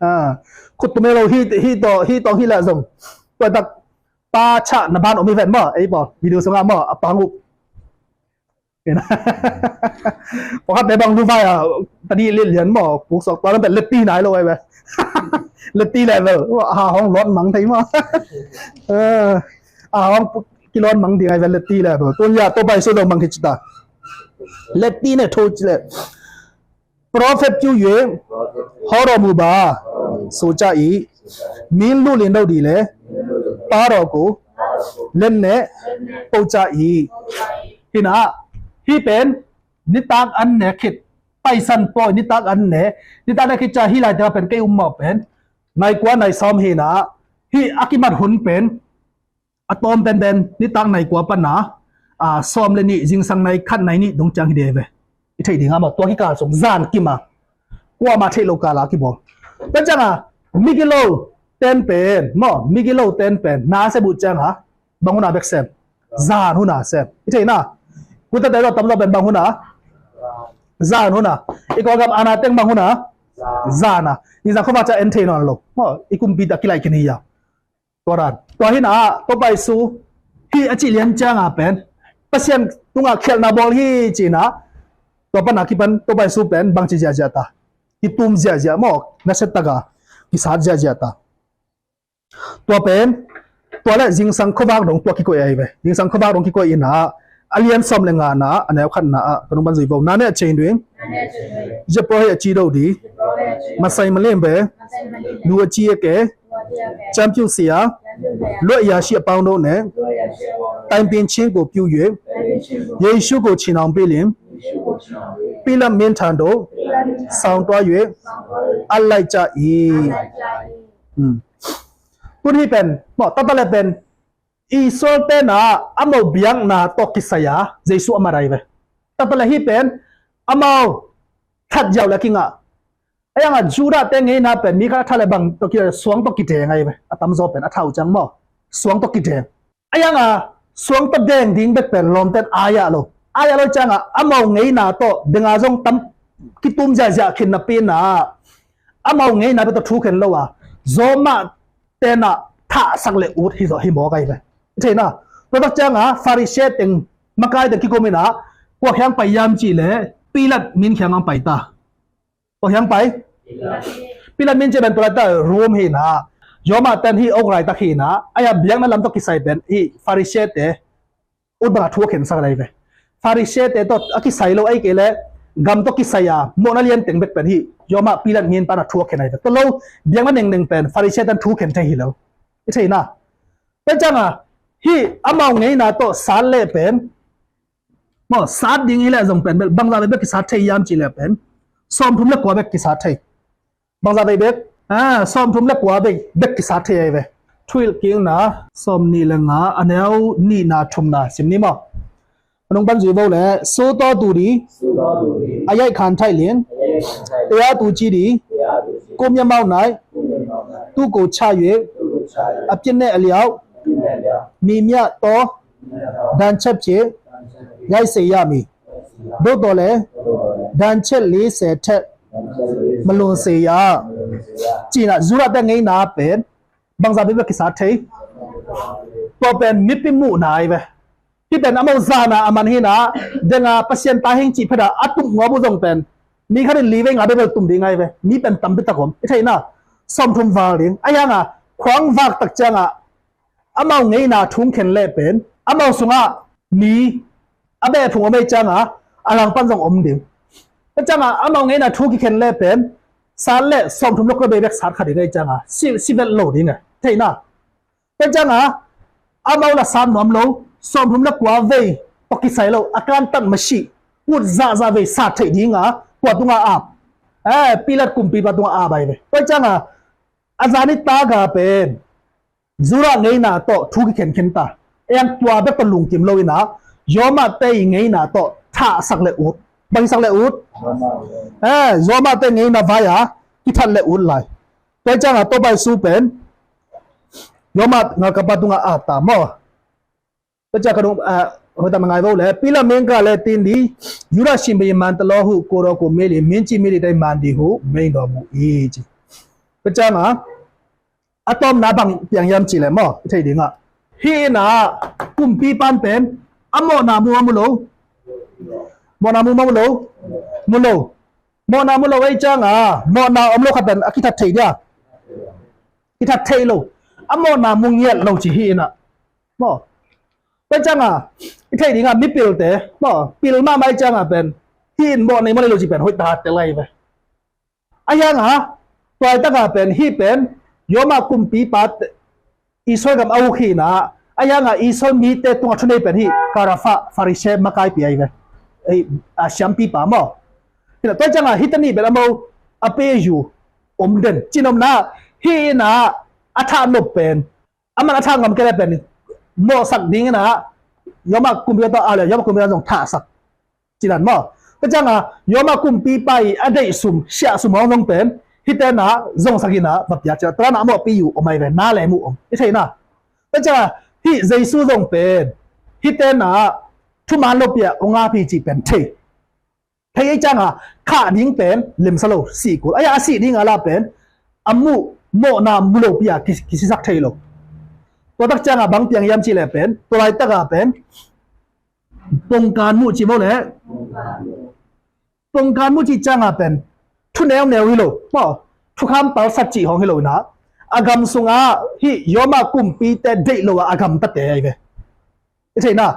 Ah, khuttum hi lo, hi, hi tawh, hi tawh hi lah zong. Tua tak pa chah na ban om hi ven maw. Ei pawl video sungah maw, a pang uh. Pakhat te bang lu vai a, tadi lian lian maw, puk sok tua lam pen letti nai lo ai ve. Letti level. Maw, a hong lot mang thei maw. Eh, a hong kilot mang ding ai ve letti level. Tun ya to bai so dong mang hi chita. Letti ne tho chile. Prophet kyu yue, horo mu ba, so cha i, min lu lin do di le, pa ro ku, len ne, po cha i. Hina, hi pen, nitak an ne khit, paisan poi, nitak an ne, nitak ne khit cha hi lai te pen kei um mau pen, nai kua nai som hina, hi akimat hun pen, a tawm penpen, nitak nai kua pana, a, sawm le nih, zingsang nai khat nai nih dong ciang hi de ve. I theih ding a maw, tua kikal sung, zan kim a. Kuama theih lo kal a kibawl. Tua ciang a, migilo ten pen, maw, migilo ten pen, na sep uh ciang a, bang hun a bek sep. Zan hun a sep. I theih na. Kuta te lo tam lo pen bang hun a. Zan hun a. I Kawlgam ana teng bang hun a. Zan a. Zingsang khuavak ciang en thei nawn lo. Maw, i kumpi ta kilai kin hi a. Tua dan. Tua hina, Topa Jesu, hi a cih lian cianga pen, Pasian tungah khialhna bawl hi cihna, tua pana kipan, Topa Jesu pen, bangci ziahziah ta. Kitum ziahziah maw, nasia taka, kisat ziahziah ta. Tua pen, tua le zingsang khuavak dong tua kikoih ahi ve. Zingsang khuavak dong kikoih ina, a lian sawm le ngana, a neu khatna ah, ka nung ban zui vo. Na ne a chain ring. Zia pawl hi a ci do di. Masai malim be. Lu a ci a ke. Champion sia. Lu a ya shi a pau do ne. Time pin chin ko piu yue. Yesu ko chin ang pilim. Pilat min than do. Sound tua yue. A lai cha i. Hmm. Tun hi pen. Maw, tata le pen. Israel tena a mau biakna tawh kisai a Jesu a mat ahi ve. Taktak le hih pen a mau that ziau le kingah. A ianga Judah te ngeina pen mi khat a that le bang tawh ki, suang tawh kideng ahi ve. A tamzaw pen a thau ciang maw, suang tawh kideng. A ianga suang tawh deng ding bek pen lawmten ai-ah lo. Ai-ah lo cianga a mau ngeina tawh denga zong tam kitum ziahziah khin napi inah a mau ngeina bek tawh thu khen lo a, Roma tenah thahsak le ut hi zawh hi mawk ahi ve. I theihna, tua tak cianga Pharisee teng, makai teng kikum inah kua khiang pai hiam cih leh Pilat min khiang ang pai ta. Kua khiang pai? Pilat min cih pen tua laita Rome hi inah Roma ten hi ok laitak hi inah, aia biakna lam tawh kisai pen hi Pharisee te ut bangah thu a khensak lai ve. Pharisee te tawh a kisai lo, ahih kei leh gam tawh kisai a mawhna lian teng bek pen hih Roma Pilat min pana thu a khen ahi ve. Tua lo biakna nengneng pen Pharisee ten thu khen thei hi lo. I theihna, tua cianga hih amau ngeina tawh sat leh pen, maw, sat ding hi leh zong pen bel bangzah vei bek kisat thei hiam cih leh pen sawmthum le kua bek kisat thei. Bangzah vei bek? Ah, sawmthum le kua vei bek kisat thei ahi ve. Thuhilh kikna sawmnih le nga, a neu nihna thumna sim ni maw. A nung pan zui vo le, sutawtu di, a yaih khan thaih lin, tea tu ci di, kum ya mau nai, tu ko cha yue, a pian ne a liau, mi mia taw, dan chep ci, yai se ya mi. Do taw le, dan chet li se thet, malun se ya. Cina Judah te ngeina pen bangzah vei bek kisat thei. Tua pen mipi muhna ahi ve. Hih pen amau zana a man hi inah, denga Pasian ta hing cih phet a a tup ngawp uh zong pen mi khat in li vei nga bebel tum ding ahi ve. Mi pen tampi tak om. I theihna, sawmthum val ding. A ianga khuang vak tak cianga amau ngeina thu khen leh pen amau sungah mi a beh phung om ei cianga a langpan zong om ding. Tua cianga amau ngeina thu kikhen leh pen sat leh sawmthum le kua vei bek sat kha ding ei cianga si, si vet lo ding e. Theihna, tua cianga amau la sat nuam lo, sawmthum le kua vei tawh kisai lo, a kantat masih ut zahzah vei sat theih dinga kua tunga ap? Eh, Pilat kumpipa tunga ap ahi ve. Tua cianga a zani taga pen Judah ngeina tawh thu kikhenkhen ta. Eng tua bek tawh lungkim lo inah Roma te i ngeina tawh thahsak le ut. Bangsak le ut? Eh, Roma te ngeina vai-a kithat le ut lai. Tua cianga Topa Jesu pen Roma ngalkapa tunga a ta maw. Tua cianga ka dong, ah, Hoih tak na ngai vo le, "Pilat mengka le tin di, Yudah shin bai man ta lo hu, ko ro ko meli, min chi meli dai man di hu, mei do mu i chi." Pachanga, a tawmna bang piang hiam ci le maw, i thei dingah. Hi ina kumpi pan pen, a mawhna mu a mu lo. Mawhna mu a mu lo. Mu lo. Mawhna mu lo ei canga, mawhna om lo khat pen, a kithat thei dia. Kithat thei lo. A mawhna mu ngiat lo ci hi ina. Maw. Pai canga, i thei dinga mi pilte. Maw. Pil mahmah ei canga pen. Hi in mawh nei mawh nei lo ci pen. Hoih ta te lai ve. A hianga, tuai taka pen, hi pen, Roma kumpipa te, Israel gam a uk hina, a hianga Israel mite tunga thunei pen hi, Karafa, Farise, makaipi ai ve. Ei, a siampipa maw. Hina, tuai canga, hi tani pen a mau, a peyu, om den. Cinomna, hi ina, a tha nop pen. Aman a tha ngam kele pen, mawhsak ding ina, Roma kumpipa ta a le, Roma kumpipa zong thasak. Cinan maw. Ka canga, Roma kumpipa i a deih sum, siah sum hong zong pen, hi tena, zong sagina, va pia cia, tana a mawhpi yu, om ai ve, na le mu om. I theina. Ka canga, hi Jesu zong pen, hi tena, thuman lo pia, ong a pi ci pen, thei. Thei ei canga, kha ding pen, lemsa lo, si kul. Aya, a si ding ala pen, a mu, mawhna mu lo pia, ki, kisisak thei lo. Tua tak canga, bang piang hiam ci le pen, tua lai taka pen, Pongkan muh ci vo le. Pongkan muh ci canga pen. Thu neu neu hi lo. Maw. Thukham palsat ci hong hi lo ina. A gam sunga hi Roma kumpite deih lo a, a gam tate ai ve. I theina.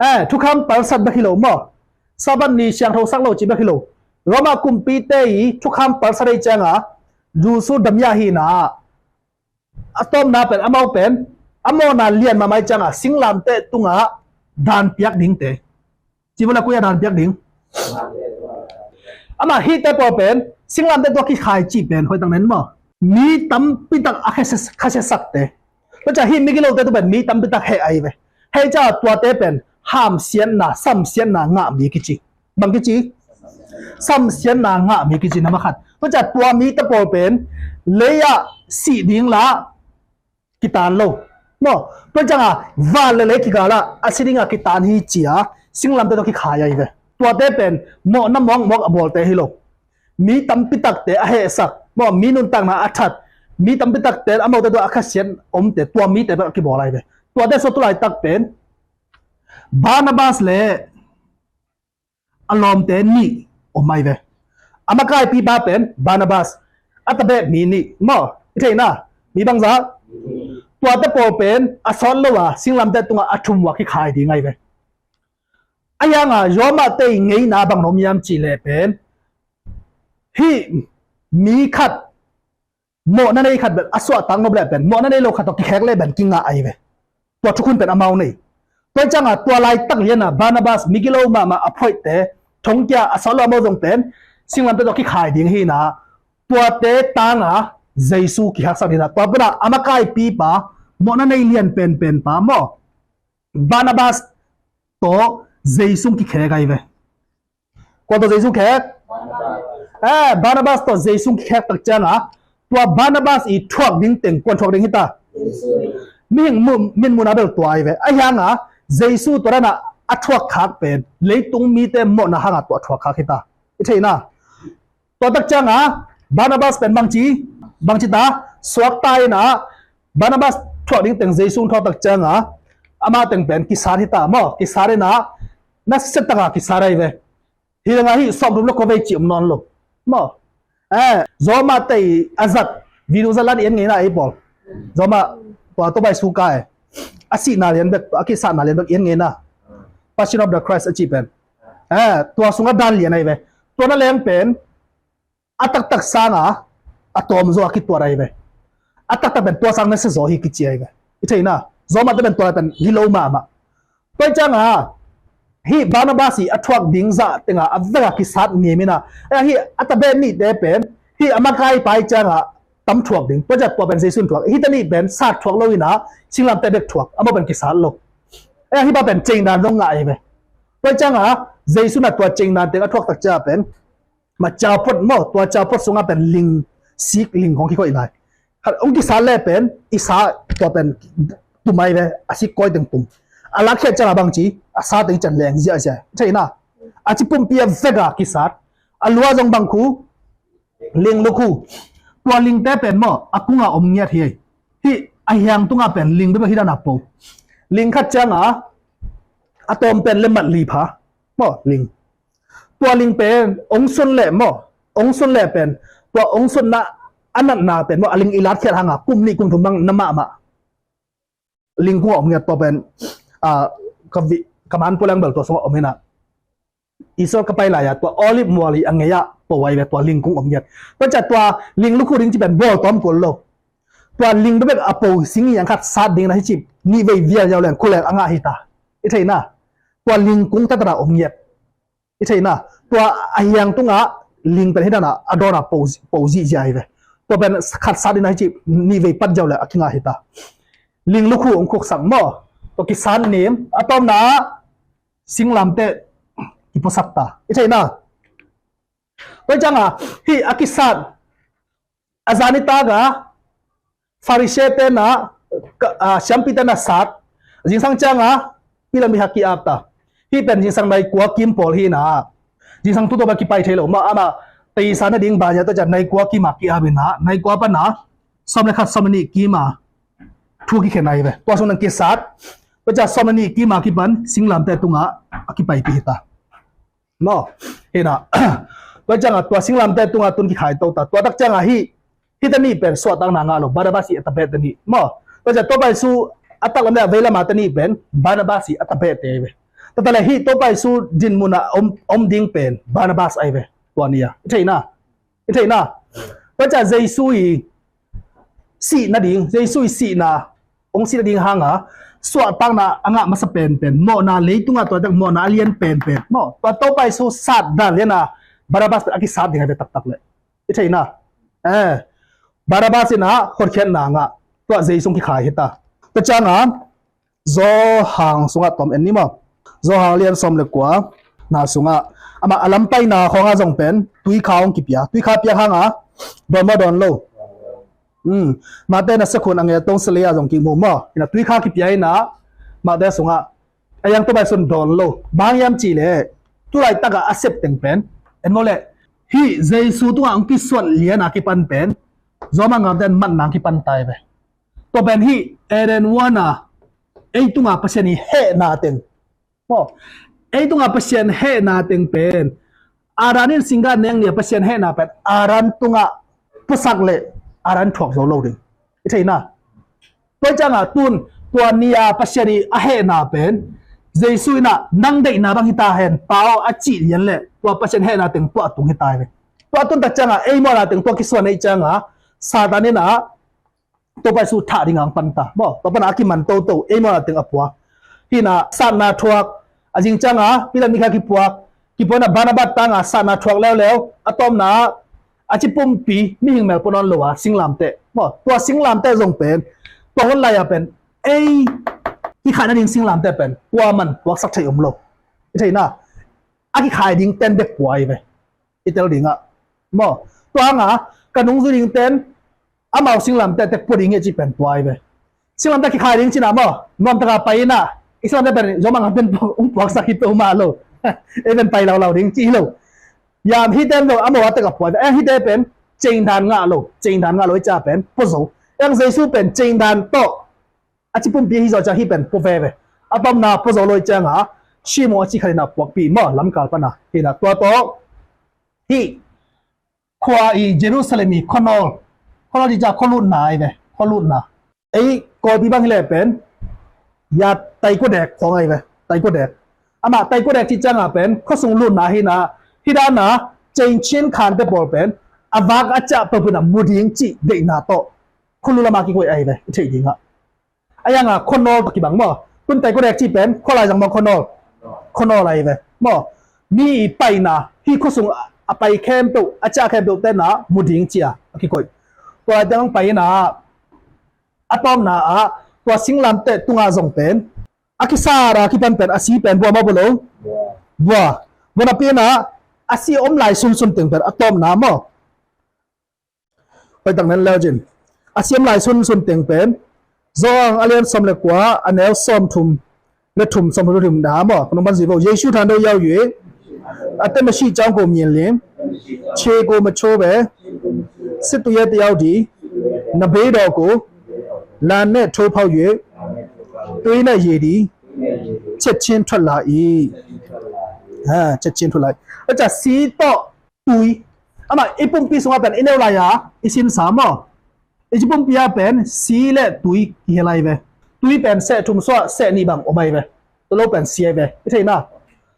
Eh, thukham palsat bek hi lo maw. Sabat ni siangtho sak lo ci bek hi lo. Roma kumpite i thukham palsat ei canga. Jesu damia hina. A tawmna pen, a mau pen, a mawhna lian mahmah ei canga, singlamteh tunga dan piak dingte. Ci vula kuya dan piak ding. Ama hihte pawl pen, singlamteh tua kikhai ci pen, hoih tak nen maw. Mi tampitak a khasiasakte. Tua ca hi migilote tu pen, mi tampitak heh ai ve. Heh ca tuate pen, hamsiatna, samsiatna ngah mi kici. Bang kici? Samsiatna ngah mi kici nama khat. Tua ca tua mi ta pawl pen, lei ah sih ding la kitan lo. Maw, tua canga, van le lei kigala, a si dinga kitan hi cia, singlamte tua kikhai ai ve. Tuate pen, mawhna mawk mawk a bawlte hi lo. Mi tampitakte a hehsak, maw, mi nuntakna a that, mi tampitakte a mawhte tua a khasiat omte, tua mite pen a kibawl ai ve. Tuate sua tulaitak pen, Barnabas le a lawmte nih om ai ve. A makaipipa pen Barnabas, a tabeh mi nih maw, i theina, mi bangza. Tuate pawl pen a sawt lo a singlamteh tunga a thum ua kikhai ding ai ve. A hianga Roma te i ngeina bang nom hiam ci le pen, hi mi khat mawhna nei khat pen a suahtak nop le pen, mawhna nei lo khat tawh kikhek le pen kingah ai ve. Tua thukhun pen amau nei. Tua canga tua laitak liana Barnabas migilo mahmah a phoihte, thongkia a sawt lo amau zong pen, singlamteh tawh kikhai ding hina, tuate tanga Jesu kihaksak dina, tua puna a makaipipa, mawhna nei lian penpenpa maw. Barnabas tawh Jesu kikhek ai ve. Kua tawh Jesu khek? Eh, Barnabas tawh Jesu kikhek tak cianga, tua Barnabas i thuak ding teng, kuan thuak ding hita? Mihing mu-, min muna bel tua ai ve. A hianga, Jesu tua dana a thuak khak pen, leitung mite mawhna hanga tua thuak khak hita. I theina. Tua tak cianga, Barnabas pen bangci, bangci ta, suakta ina, Barnabas thuak ding teng Jesu thuak tak cianga, ama teng pen kisat hita, maw, kisat ina, na set taka kisat ai ve. Hi langa hi sawm dum lo ko vei ci om nawn lo. Maw. Eh, Roma tei a zat. Video zat lan i en ngeina ei pawl. Roma tua to bai suka e. A sihna lian bek, a kisahna lian bek i en ngeina. Passion of the Christ a ci pen. Eh, tua sunga dan lian ai ve. Tua na leng pen. A taktak sanga a tawm zaw a kituat ai ve. A taktak pen tua sang na sia zaw hi kici ai ve. I theina, Roma te pen tua pen hi lo mahmah. Tua i canga, hi Barnabas i a thuak ding zah tenga a veka kisat ni mina. A hi a tabeh nihte pen, hi a makaipa i canga tam thuak ding. Tua cia tua pen Jesu in thuak. Hi ta nih pen sat thuak lo ina, singlamte bek thuak. A mau pen kisat lo. A hi ba pen cengdan zong ngah ai ve. Tua i canga, Jesu na tua cengdan teng a thuak tak cia pen, ma caupot maw, tua caupot sunga pen ling, sik ling kong kikoih lai. Khat ong kisat le pen, i sa tua pen tum ai ve, a sik koi teng tum. A lakkhiat ciangah bang ci, a sat teng ciang leng ziahziah. Theihna, a ci pumpi a vek a kisat. A lua zong bang khu, ling lukhu. Tua lingte pen maw, a kungah om ngiat hi. Hih a hiang tungah pen ling bekbek hi dan a po. Ling khat ciangah a tawm pen le mat li pha. Maw, ling. Tua ling pen ong sun leh maw, ong sun leh pen tua ong sunna a natna pen maw, a ling i lakkhiat hangah kum nih kum thum bang na mahmah. Ling kungah om ngiat tua pen, ah, ka vi-, ka man puleng bel tua sungah om hi na. Israel ka pai lai-ah tua Olive mual i a ngei-ah po ai ve, tua ling kung om ngiat. Tua ciah tua ling lukhu ding ci pen bawl tawm kul lo. Tua ling bekbek a po sing i ang khat sat ding na hi cip, nih vei vial yau leng khuleng a ngah hi ta. I theihna, tua ling kung tatara om ngiat. I theihna, tua a hiang tungah ling pen hi dana a dawn a po, po zihziah hi ve. Tua pen khat sat ding na hi cip, nih vei pat yau leng a kingah hi ta. Ling lukhu ong khuksak maw. Tua kisat nim, a tawmna singlamteh kipuasak ta. I theihna. Tua ciangah hih a kisat a zan i taka Farisee te na, ka, a, siampi te na sat. Zingsang ciangah pilam i hak ki-ap ta. Hih pen zingsang nai kua kim pawl hi na. Zingsang thu tua ba kipai thei lo. Mah amah tei sa na ding ba nia tua ciah nai kua kim a ki-ap hi na. Nai kua pan a sawm le khat sawm le nih kim a thu kikhen ai ve. Tua sung nang kisat. Tua ciah sawm le nih kim a kipan singlamteh tungah a kipaipih hi ta. Maw, hi na. Tua ciangah tua singlamteh tungah tun kikhai to ta. Tua tak ciangah hih, hih ta nih pen suahtakna ngah lo, Barnabas i a tabeh ta nih. Maw, tua ciah Topa Jesu a taklam le a veilam a ta nih pen Barnabas i a tabeh te ve. Tua ta le hih Topa Jesu dinmun a om, om ding pen Barnabas ai ve. Tua ni a. I theihna. I theihna. Tua ciah Jesu i sih nading, Jesu i sihna, ong sih nading hanga, suahtakna a ngah masa penpen, mawhna leitungah tua tak mawhna a lian penpen. Maw, tua Topa Jesu sat dan liana, Barnabas pen a kisat ding a ve taktak le. I theihna. Eh, Barnabas ina hotkhiatna ngah, tua Jesu kikhai hi ta. Tua ciangah, Johan sungah tawm en ni maw. Johan lian sawm le kua na sungah amah a lampaina khawngah zong pen tuikha hong kipia. Tuikha piak hangah dawn maw dawn lo. Hmm. Mate na sakhun a ngel tong sele ah zong kimu maw. Ina tuikha kipia ina mate sungah a yang tubai sun dawn lo. Bang hiam cih leh tulaitakah a sep teng pen en maw leh hih Jesu tungah hong kisuat liana kipan pen Roma ngamten matna hong kipan tai ve. Tua pen hih Eden huana ei tunga Pasian i hehna teng. Maw, ei tunga Pasian hehna teng pen Adam in singga neng nia Pasian hehna pen Adam tunga pusak le Adam thuak zo lo ding. I theihna. Tua ciangah tun tua nia Pasian i a hehna pen Jesu ina nang deihna bang hita hen pau a cih lian le tua Pasian hehna teng tua tung hita hi ve. Tua tun tak ciangah ei muana teng tua kisuan ei ciangah Satan ina Topa Jesu thah ding ang panta. Maw, tua pana a kiman toto, ei maw na teng a pua. Hina satna thuak, a zing cianga pilan mi kha kipuak, kipuakna Barnabas tanga satna thuak leuleu, a tawpna a ci pumpi mihing mel pua nawn lo a singlamteh. Maw, tua singlamteh zong pen tua hun lai-a pen ei kikhahna ding singlamteh pen kuaman puaksak thei om lo. I theihna a kikhai ding ten bek pua hi ve. I tel dingah maw, tua hanga ka nungzui ding ten amau singlamteh tek pua ding hi a cih pen tua hi ve. Singlamteh kikhai ding cina maw, nuamtaka pai ina i singlamteh pen zomang a pen ung puaksak hi peuhmah lo. Ei pen pai laulau ding cih hi lo. Yam hite pen amau a tek a pua hi ve. Ei hite pen cengdan ngah lo, cengdan ngah lo i ca pen pua zo. Ei Jesu pen cengdan tawh a ci pumpi hi zawh ciang hih pen pua veve. A tawpna pua zo lo i cianga shimo a ci khatina puakpi maw lamkal pana hina tua tawh hih khua i Jerusalem i khuanawl, khuanawl ci ciang khualutna ahi ve, khualutna. Ei Kawlpi bang hileh pen ya taikuadek khawng ahi ve, taikuadek. Amah taikuadek ci cianga pen khuasung lutna hina, hih dana cengchin khante pawl pen a vak a ciah peuhpeuhna mu ding cih deihna tawh khulu lama kikoih ahi ve, i theih dingah. A yanga khuanawl tawh kibang maw? Tun taikuadek cih pen khualai zang maw khuanawl? Khuanawl ahi ve maw? Mi i paina hih khuasung a pai khempeuh, a ciah khempeuh tena mu ding cia a kikoih. Tua lai teng pai ina a tawpna ah tua singlamteh tunga zong pen a kisara kipan pen a si pen bua maw bua lo? Bua. Bua napi ina a si om lai sunsun teng pen a tawpna maw? Hoihtak nen leu cin a siam lai sunsun teng pen Johan a lian sawm le kua a neu sawm thum และถุมสองพันถุมดาหมอขนมปังสีโบ เยซูทานโดยเย้าอยู่ อาจจะมาชี้จ้องโกเมียนเลี้ยง เชโกมาโชเบ စစ်သူရဲတစ်ယောက်သည် နဘိတော်ကို လမ်းနှင့်ထိုးဖောက်၍ သွေးနှင့်ရေသည် ချက်ချင်းထွက်လာ၏။ အာ ချက်ချင်းထွက်လာ။ အကြစီတော့ သွေး။ အမ အစ်ပုံပီးဆုံးအပန် အင်းနေဝလာယါ အစ်စင်စာမော်။ အစ်ပုံပီးအပန် သွေး နဲ့ သွေး ကီဟဲလာ အီးဝဲ။ သွေး ပန် ဆယ့် ထုံး စွ ဆယ့် နံ ဘန် အို မ အီးဝဲ။ တလိပန် သွေး အီးဝဲ။ အထင်နာ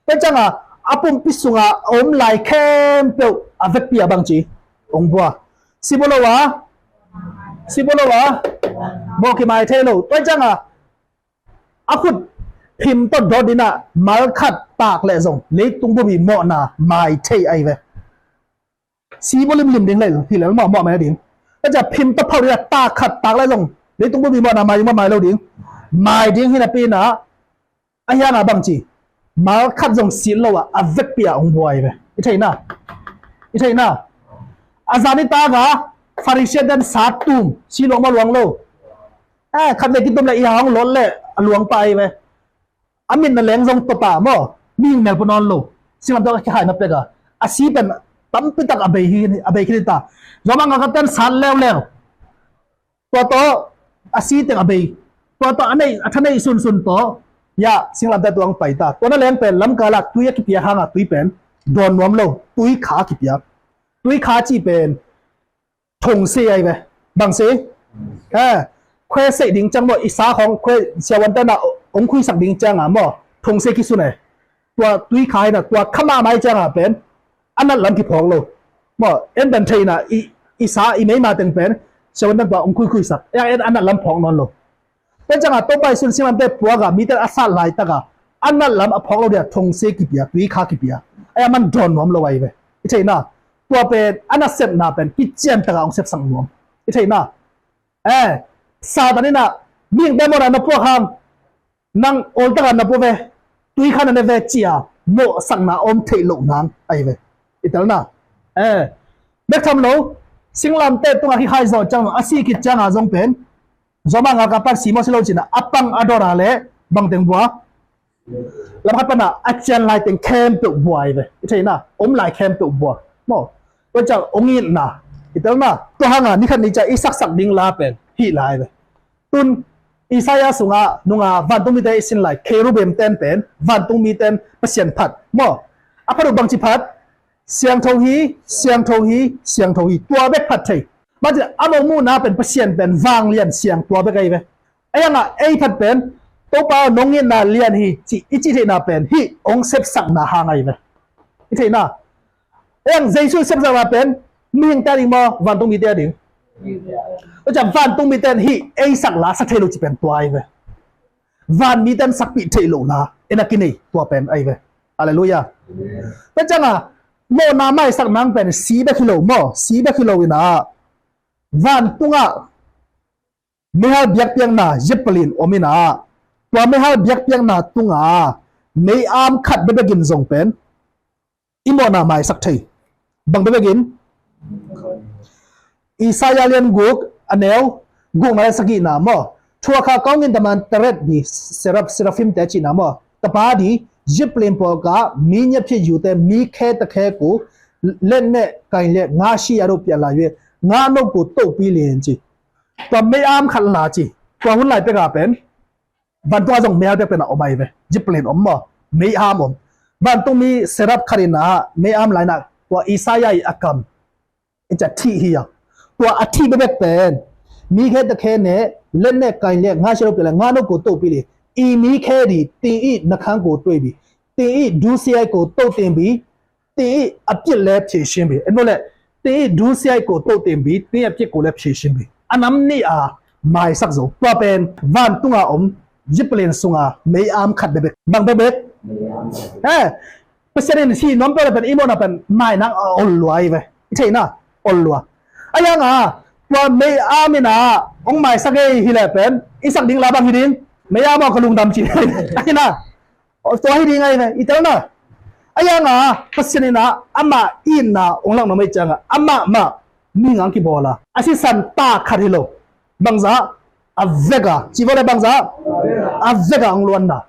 တွဲကျငါ အပုံပီးဆုံးအ အိုမ် လိုက် ခဲမ်ပျောက် အဝဲပီး အဘန် ကီ အိုမ် ဘွား စီး ဘိုလဝါ စီး ဘိုလဝါ မော်ကီ မ အီး ထဲ လိ တွဲကျငါ အခုတ် ဖင် တ ဒေါ် ဒိ န မ ခတ် တ က လဲ ဇုံ လေး တုံ ဘိ ဘီ မော် န မ အီး ထဲ အီးဝဲ။ စီး ဘို လင် လင် ဒိ လဲ ဟီ လဲ မော် မော် မ အီး ဒိ တ ဖင် တ ဖောက် ဒိ န တ ခတ် တ က လဲ ဇုံ လေး တုံ ဘိ ဘီ မော် န မ အီး မ မ အီး လိ ဒိ မ အီး ဒိ ဟီ န ပီး န အယါ န ဘန် ကီ မ ခတ် ဇုံ စီး လိ အ အဝဲပီး အ အိုမ် ဘွား အီးဝဲ။ အထင်နာ အထင်နာ အဇာနည် တ က ဖာရိရှဲ ဒန် စာ တုံ စီး လိ မ လွင် လိ အဲ ခတ် လဲ ကီ တုံ လဲ အီ ဟောင်း လိ လဲ အလွင် ပ အီးဝဲ။ အမ့ၢ် န လဲ ဇုံ တ ပ မော် မ မဲလ် ပ နီ လိ စင် လမ် တ က ဟဲ န ပ က အစီး ပန် တမ် ပ တ က အဘဲ ဟီ အဘဲ ဟီ တ ယွၤ မ ငါ က တ န် စာ လဲ လဲ တွ တွ အစီး တ က အဘဲ တွ တွ အ န အထ န စွန် စွန် တွ ယ စင် လမ် တ တွ ပ တ တွ န လဲ ပ လမ် က လ သွေး က ပီး ဟ န သွေး ပ ဒိ နွမ် လိ သွေး ခါ က ပီး သွေး ခါ က ပ ထုံးစဲ အီးဝဲ ဘန် စဲ အဲ ခွဲး စဲ ဒိ ကျ မော် အီး စာ ခွဲး ဆ ဝ တ န အိုမ် ခွဲး စ ဒိ ကျ င မော် ထုံးစဲ က စွ န တွ သွေး ခါ န တွ ခ မ မ အီး ကျ င ပ အ န လမ် က ဖီ လိ မော် အဲ ဘန် ထဲ န အီး အီး စာ အီး မ မ တ ပ ဆ ဝ တ တွ အိုမ် ခွဲး ခွဲး စ အဲ အဲ အ န လမ် ဖီ နွမ် လိ တွ ကျ င တွ ပ စွ စ လမ် တ တွ ဂ မ တ အ စ လ တ ဂ အ န လမ် အ ဖီ လိ ဒိ ထုံးစဲ က ပီး သွေး ခါ က ပီး အဲ မ ဒိ နွမ် လိ အီးဝဲ။ အထင်နာ တွ ပ အ န စ န ပ က စ တ ဂ အိုမ် စ န ွမ် အထင်နာ အဲ စာ တ န န မ တ မော် န န ပ ဟ န အိုမ် တ ဂ န ပ ဝဲ သွေး ခါ န န ဝဲ က မ စ န အိုမ် ထဲ လိ န အီးဝဲ။ အထင်နာ အဲ ဘဲ ထမ် လိ စင် လမ် တ တွ ဟ ဟ ဟ ဇုံ ကျ အစီး က ကျ င ဇုံ ပ ယွၤ မ ငါ က ပ စီး မော် စီး လိ က န အ ပ အ ဒိ န လဲ ဘန် တ ဘွား လမ် ခတ် ပ န အ ကျ လဲ တ ခဲမ်ပျောက် ဘွား အီးဝဲ။ အထင်နာ အိုမ် လဲ ခဲမ်ပျောက် ဘွား မော် တွ ကျ အိုမ် အီး န အထင်နာ တွ ဟ န န ခတ် န ကျ အီး စ စ ဒိ လ ပ ဟီ လ အီးဝဲ။ တုၼ် အီး စ ယ စွ င နု င ဝ တုံ မ တ အီး စ လဲ ခဲရူဘိမ် တ ပ ဝ တုံ မ တ ပ စီ ဖတ် မော် အ ဖတ် ဒိ ဘန် က ဖတ် စ ထိုဝ် ဟီ စ ထိုဝ် ဟီ စ ထိုဝ် ဟီ တွ ဘဲ ဖတ် ထဲ မ ကျ အ မုၢ် မုၢ် န ပ ပ စီ ပ ဝ လ ျံ စ တွ ဘဲ အီးဝဲ။ အယ င အ ဖတ် ပ တွ ပ န အိုမ် အီး န လ ဟီ က အီး က ထဲ န ပ ဟီ အိုမ် စ စ န ဟ အီးဝဲ။ အထင်နာ အယ ယ စ စ န ပ မ တ ဒိ မော် ဝ တုံ မ တ ဒိ တွ ကျ ဝ တုံ မ တ ဟီ အ စ လ စ ထဲ လိ က ပ တွ အီးဝဲ။ ဝ မ တ စ ပ ထဲ လိ လ အ န က န့ တွ ပ အီးဝဲ။ ဟလေလူယၤ တွ ကျ င မော် န မ စ န ပ စီး ဘဲ ဟီ လိ မော် စီး ဘဲ ဟီ လိ အီး န ဝ တုံ င မ ဟ ဘျ ပ န ယ ပ လ အိုမ် အီး န တွ မ ဟ ဘျ ပ န တု င မ အ ခတ် ဘဲ ဘဲ က ဇုံ ပ အီး မော် န မ စ ထဲ ဘန် ဘဲ ဘဲ က အီး စ ယ လ ဂုတ် အ န ဂုတ် န လ စ က န မော် ထိုအခါ ကောင်းကင်တမန်တရပ်သည် စရဖ်- စရဖိမ်တဲ က န မော် တပါးသည် ယဇ်ပလ္လင်ပေါ်က မီးညက်ဖြင့်ယူသော မီးခဲတခဲကို လက်နှင့်ကိုင်လျက် ငါရှိရာသို့ ပြန်လာ၍ ငါ့အနုပ်ကို သုတ်ပြီးလျှင် က တွ မ အ ခတ် လ က တွ ဟု လ ပ က ပ ဝ တုံ အ ဇုံ မ ဟ ဘျ ပ န အိုမ် အီးဝဲ။ ယဇ်ပလ္လင်အိုမ် မော် မ အ အိုမ် ဝ တုံ မ စရဖ် ခတ် အီး န မ အ လ အီး န တွ အီး စ ယ အ အကမ် အ က ထီ ဟီ ယ တွ အ ထီ ဘဲ ဘဲ ပ မီးခဲတခဲနဲ့ လက်နှင့်ကိုင်လျက် ငါ့ရှေ့သို့ ပြန်လာ ငါ့အနုပ်ကို သုတ်ပြီးလျှင် ။- အီး မီးခဲသည် သင်၏နှုတ်ခမ်းကို တွေ့ပြီ။ သင်၏ဒုစရိုက်ကို သုတ်သင်ပြီ။ သင်၏အပြစ်လည်း ဖြေရှင်းပြီ။ အဲ နုဲလဲၣ် သင်၏ဒုစရိုက်ကို သုတ်သင်ပြီ။ သင်၏အပြစ်ကိုလည်း ဖြေရှင်းပြီ။ အနမ်းနံၣ်အမၤစၢၤ တွ ပ ဝ တုံ အ အိုမ် ယဇ်ပလ္လင် မ အ ခတ် ဘဲ ဘဲ ဘၣ် ဘဲ ဘဲ အဲ ပစံးန့ၣ် ဟံးနီၢ်ပၢၢ်လၢပှဲၤ အံၤမိၢ်နၤ ပှဲၤမၤနၤ အိၣ်လွဲၢ်အံၤဝဲ အံၤ အိၣ်လွဲၢ် အယါ ပှၤမ့ၢ်အါ မ့ၢ်နၤ အိၣ်မၤစၢၤက့ၤ ဟံးလဲၣ်ပှဲၤ အံၤစၢ်ဒ်လဲၣ်ဘၣ် ဟံးဒ် မ့ၢ်အါ မ့ၢ်ကလူးဒံးကံး အံၤနၤ အံၤ တွၤဟံးဒ်အံၤဝဲ အံၤတနၤ အယါ ပစံးန့ၣ်နၤ အမၤအံၤနၤ အိၣ်လၢနမဲာ်ကၢင်း အမၤမၤ မံၤငါကံၢ်ဘီလၢ အစံးစၢ်တၢ်ခတ်ဟံးလိာ် ဘၣ်ဆၣ် အဝဲက စံးဝဲလၢဘၣ်ဆၣ် အဝဲက အိၣ်လွဲၢ်နၤ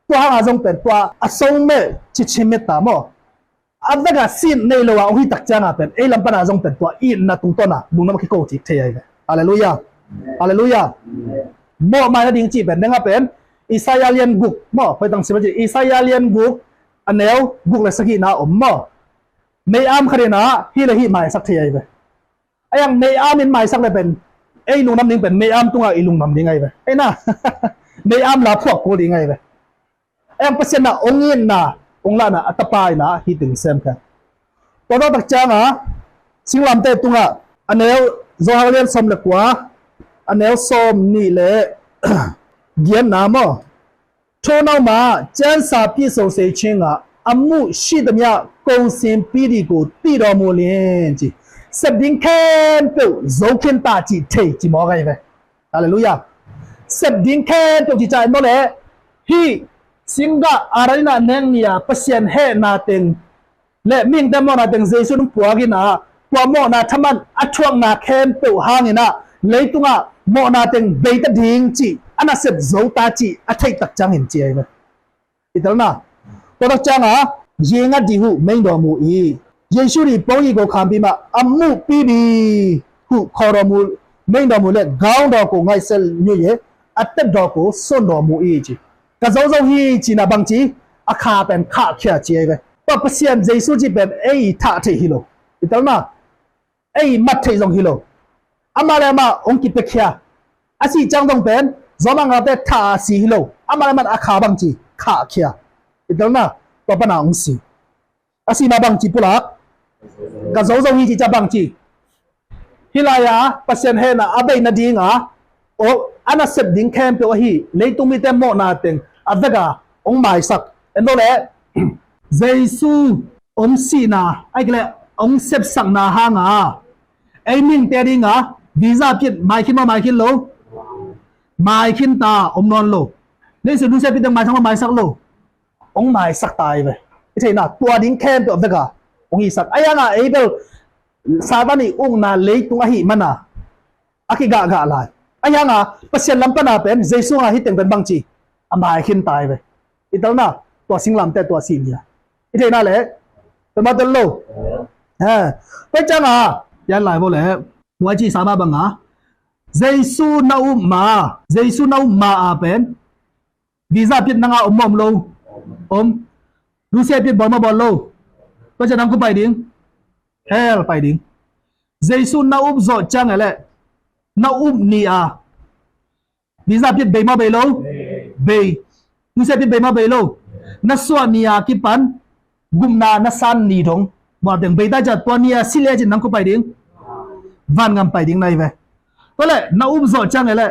Tua hanga zong pen tua a song meh cici meh ta maw. A vek a sin nei lo a hong hi tak cianga pen ei lam pana zong pen tua itna tungtawna lungdam a kiko cik thei ahi ve. Halleluiah. Halleluiah. Mawh mai nading cih pen nenga pen Isaiah lian guk maw, hoih tang sim a ci Isaiah lian guk a neu guk le sagihna om maw. Mei-am khat inah hi le hih maisak thei ahi ve. A iang mei-am in maisak le pen ei lungdam ding pen mei-am tungah i lungdam ding ahi ve. Ei na mei-am la phuak kul ding ahi ve. A iang Pasian na ong itna ong lahna a tapa ina hi ting sem kha. Tua tak cianga singlamteh tungah a neu Johan lian sawm le kua a neu sawm nih le giatna maw. ထိုနောက်မှ ကျမ်းစာပြည့်စုံစေခြင်းငှာ အမှုရှိသမျှ ကုန်စင်ပြီးသည်ကို သိတော်မူလျှင် ci. Sep ding khempeuh zo khin ta ci thei ci mawk ahi ve. Halleluiah. Sep ding khempeuh ci ca en maw le. Hih singgah a raina neng nia Pasian hehna teng le mihingte mawhna teng Jesu in puak inah tua mawhna thaman a thuakna khempeuh hanginah leitungah mawhna teng beita ding cih a nasep zo ta cih a theih tak ciangin ci ahi ve. I telna tua tak cianga ရေငတ်သည်ဟု မိန့်တော်မူ၏. Yesu သည် ပုံးရည်ကို ခံပြီးမှ အမှုပြီးပြီဟု ခေါ်တော်မူ မိန့်တော်မူလျက် ခေါင်းတော်ကို ငိုက်စက်ညွှတ်၍ အသက်တော်ကို စွန့်တော်မူ၏. Ci. Ka zozo hi cina bang ci a kha pen khah khia ci ahi ve. Tua Pasian Jesu ci pen ei thah theih hi lo. I telna ei mat theih zong hi lo. Amah le amah hong kipia khia. A si ciang zong pen zawmah ngate thah a si hi lo. Amah le amah a kha bang ci khah khia. I telna tua pana hong si. A si ma bang ci pulak ka zozo hi ci ca bang ci. Hih lai-a Pasian hehna a bei nadinga a nasep ding khempeuh ahi leitung mite mawhna teng a veka hong maisak en lo le Jesu hong sihna ahi kei le hong sepsakna hanga ei mihingte dinga visa pit maikhin maw maikhin lo maikhin ta om nawn lo. Nei si nusia pit deng maisak maw maisak lo. Hong maisak ta ahi ve. I theihna tua ding khempeuh a veka hong isak a ianga ei bel Satan i ukna leitung ahi mana a kigahgah lai. A ianga Pasian lam pana pen Jesu nga hi teng pen bang ci a maikhin ta ahi ve. I telna tua singlamte tua si nia i theihna le pen ma tel lo. He pen cianga pian lai vo le tua ci sama banga Jesu na up ma Jesu na up ma a pen visa pit nanga om om lo om. Lusia pit bawl ma bawl lo. Tua ciang nang kua pai ding? Hell pai ding. Jesu na up zawh ciang ele na up ni a visa pit bei ma bei lo? Bei. Lusia pit bei ma bei lo? Na suah ni a kipan gupna na san ni dong. Buateng bei ta ciang tua ni a si le cin nang kua pai ding? Vangam pai ding na hi ve. Tua le na up zawh ciang ele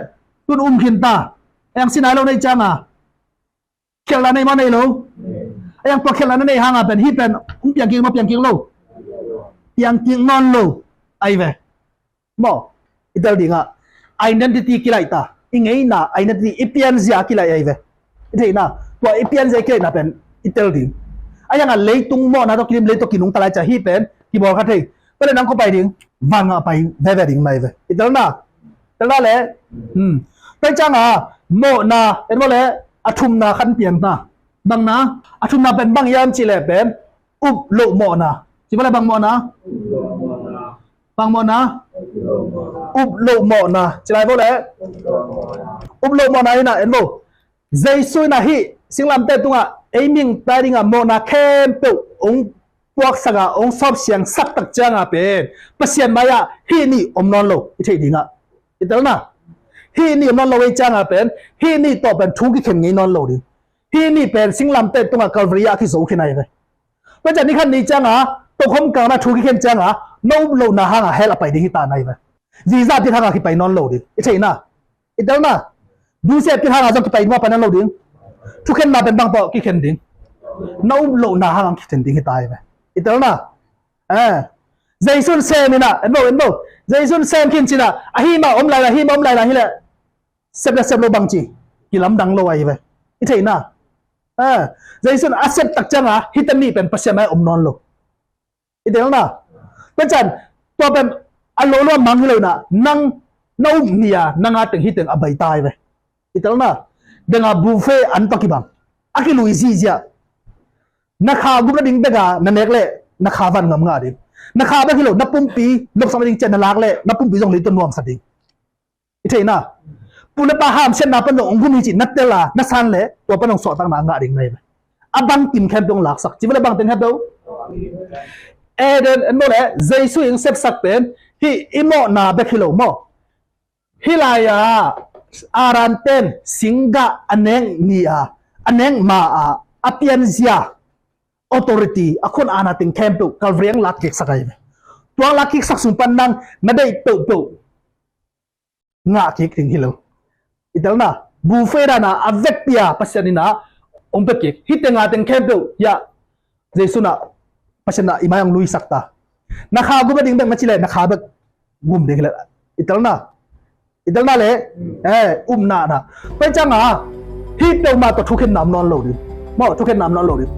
tun um khin ta. Eng si nai lo nei cianga khialhna nei maw nei lo? A iang tua khialhna na nei hanga pen hih pen hong piangkik maw piangkik lo? Piangkik nawn lo ahi ve. Maw i tel dingah identity kilaih ta i ngeina identity i pianzia kilaih ahi ve. I theihna tua i pianzia i kilaihna pen i tel ding. A ianga leitung mawhna tawh kilim leitung kinungta lai cia hih pen kibawl kha thei. Tua le nang kua pai ding? Vangah pai veve ding na hi ve. I telna Tel la le. Hmm. Tua cianga mawhna en maw le a thumna khan pian ta. Bangna a thumna pen bang hiam cih le pen up loh mawhna. Ci maw le bang mawhna? Bang mawhna? Up loh mawhna. Ci lai maw le up loh mawhna hi na en maw. Jesu in a hih singlamteh tungah ei mihingte dingah mawhna khempeuh hong puaksak a hong sawpsiangsak tak cianga pen Pasian mai-ah hih nih om nawn lo i theih dingah i telna. Hih nih om nawn lo ei cianga pen hih nih tawh pen thu kikhen ngei nawn lo ding. Hih nih pen singlamteh tungah Calvary ah a kizo khin ahi ve. Tua ciang ni khat ni cianga tokhom kangna thu kikhen cianga na up lohna hanga hell a pai ding hi ta na hi ve. Visa pit hanga kipai nawn lo ding i theihna. I telna. Dusia pit hanga zong kipai ding ma pai nawn lo ding. Thukhenna pen bang tawh kikhen ding? Na up lohna hanga kikhen ding hi ta hi ve. I telna. Eh. Jesu in sem ina en bo en bo. Jesu in sem khin cina ahi ma om lai la hi ma om lai la hi le. Sep le sep lo bang ci kilamdang lo ahi ve. I theihna. Eh. Jesu in a sep tak cianga hita nih pen Pasian mai om nawn lo. I telna. Tua cian tua pen a lo lua mang hi lo ina nang na up nia nanga teng hi teng a bai ta hi ve. I telna. Denga buffet an tawh kibang. a kilui zihziah. Na kha gum nading bek a na nek leh na kha van ngam ngah ding. Na kha bek hi lo, na pumpi lopsak nading ciang na lak leh na pumpi zong leitung nuamsa ding. I theihna, pu le pa hamsiatna pan zong hong gum hi cih na tel a na san leh tua pan zong suahtakna a ngah ding na hi ve. A bangkim khempeuh hong laksak. Ci vua leh bangteng khempeuh. Eden en maw leh Jesu in sepsak pen hih i mawhna bek hi lo maw. Hih lai-ah Adam ten singgah a nek ni a, a nek ma a, a pianzia authority, a khun aana teng khempeuh Calvary ah lak kiksak ahi ve. Tua lak kiksak sung pan nang na deih peuhpeuh ngah kik ding hi lo. I telna, bu fei dana a vekpi a Pasian in a hong pia kik. Hih teng a teng khempeuh hiah Jesu in a Pasian in a i mai hong luisak ta. Na kha gum nading bek na ci leh na kha bek gum ding hi leh. I telna, i telna leh eh upna na. Pai ciang a hih peuhmah tawh thukhenna om nawn lo ding. Maw, thukhenna om nawn lo ding.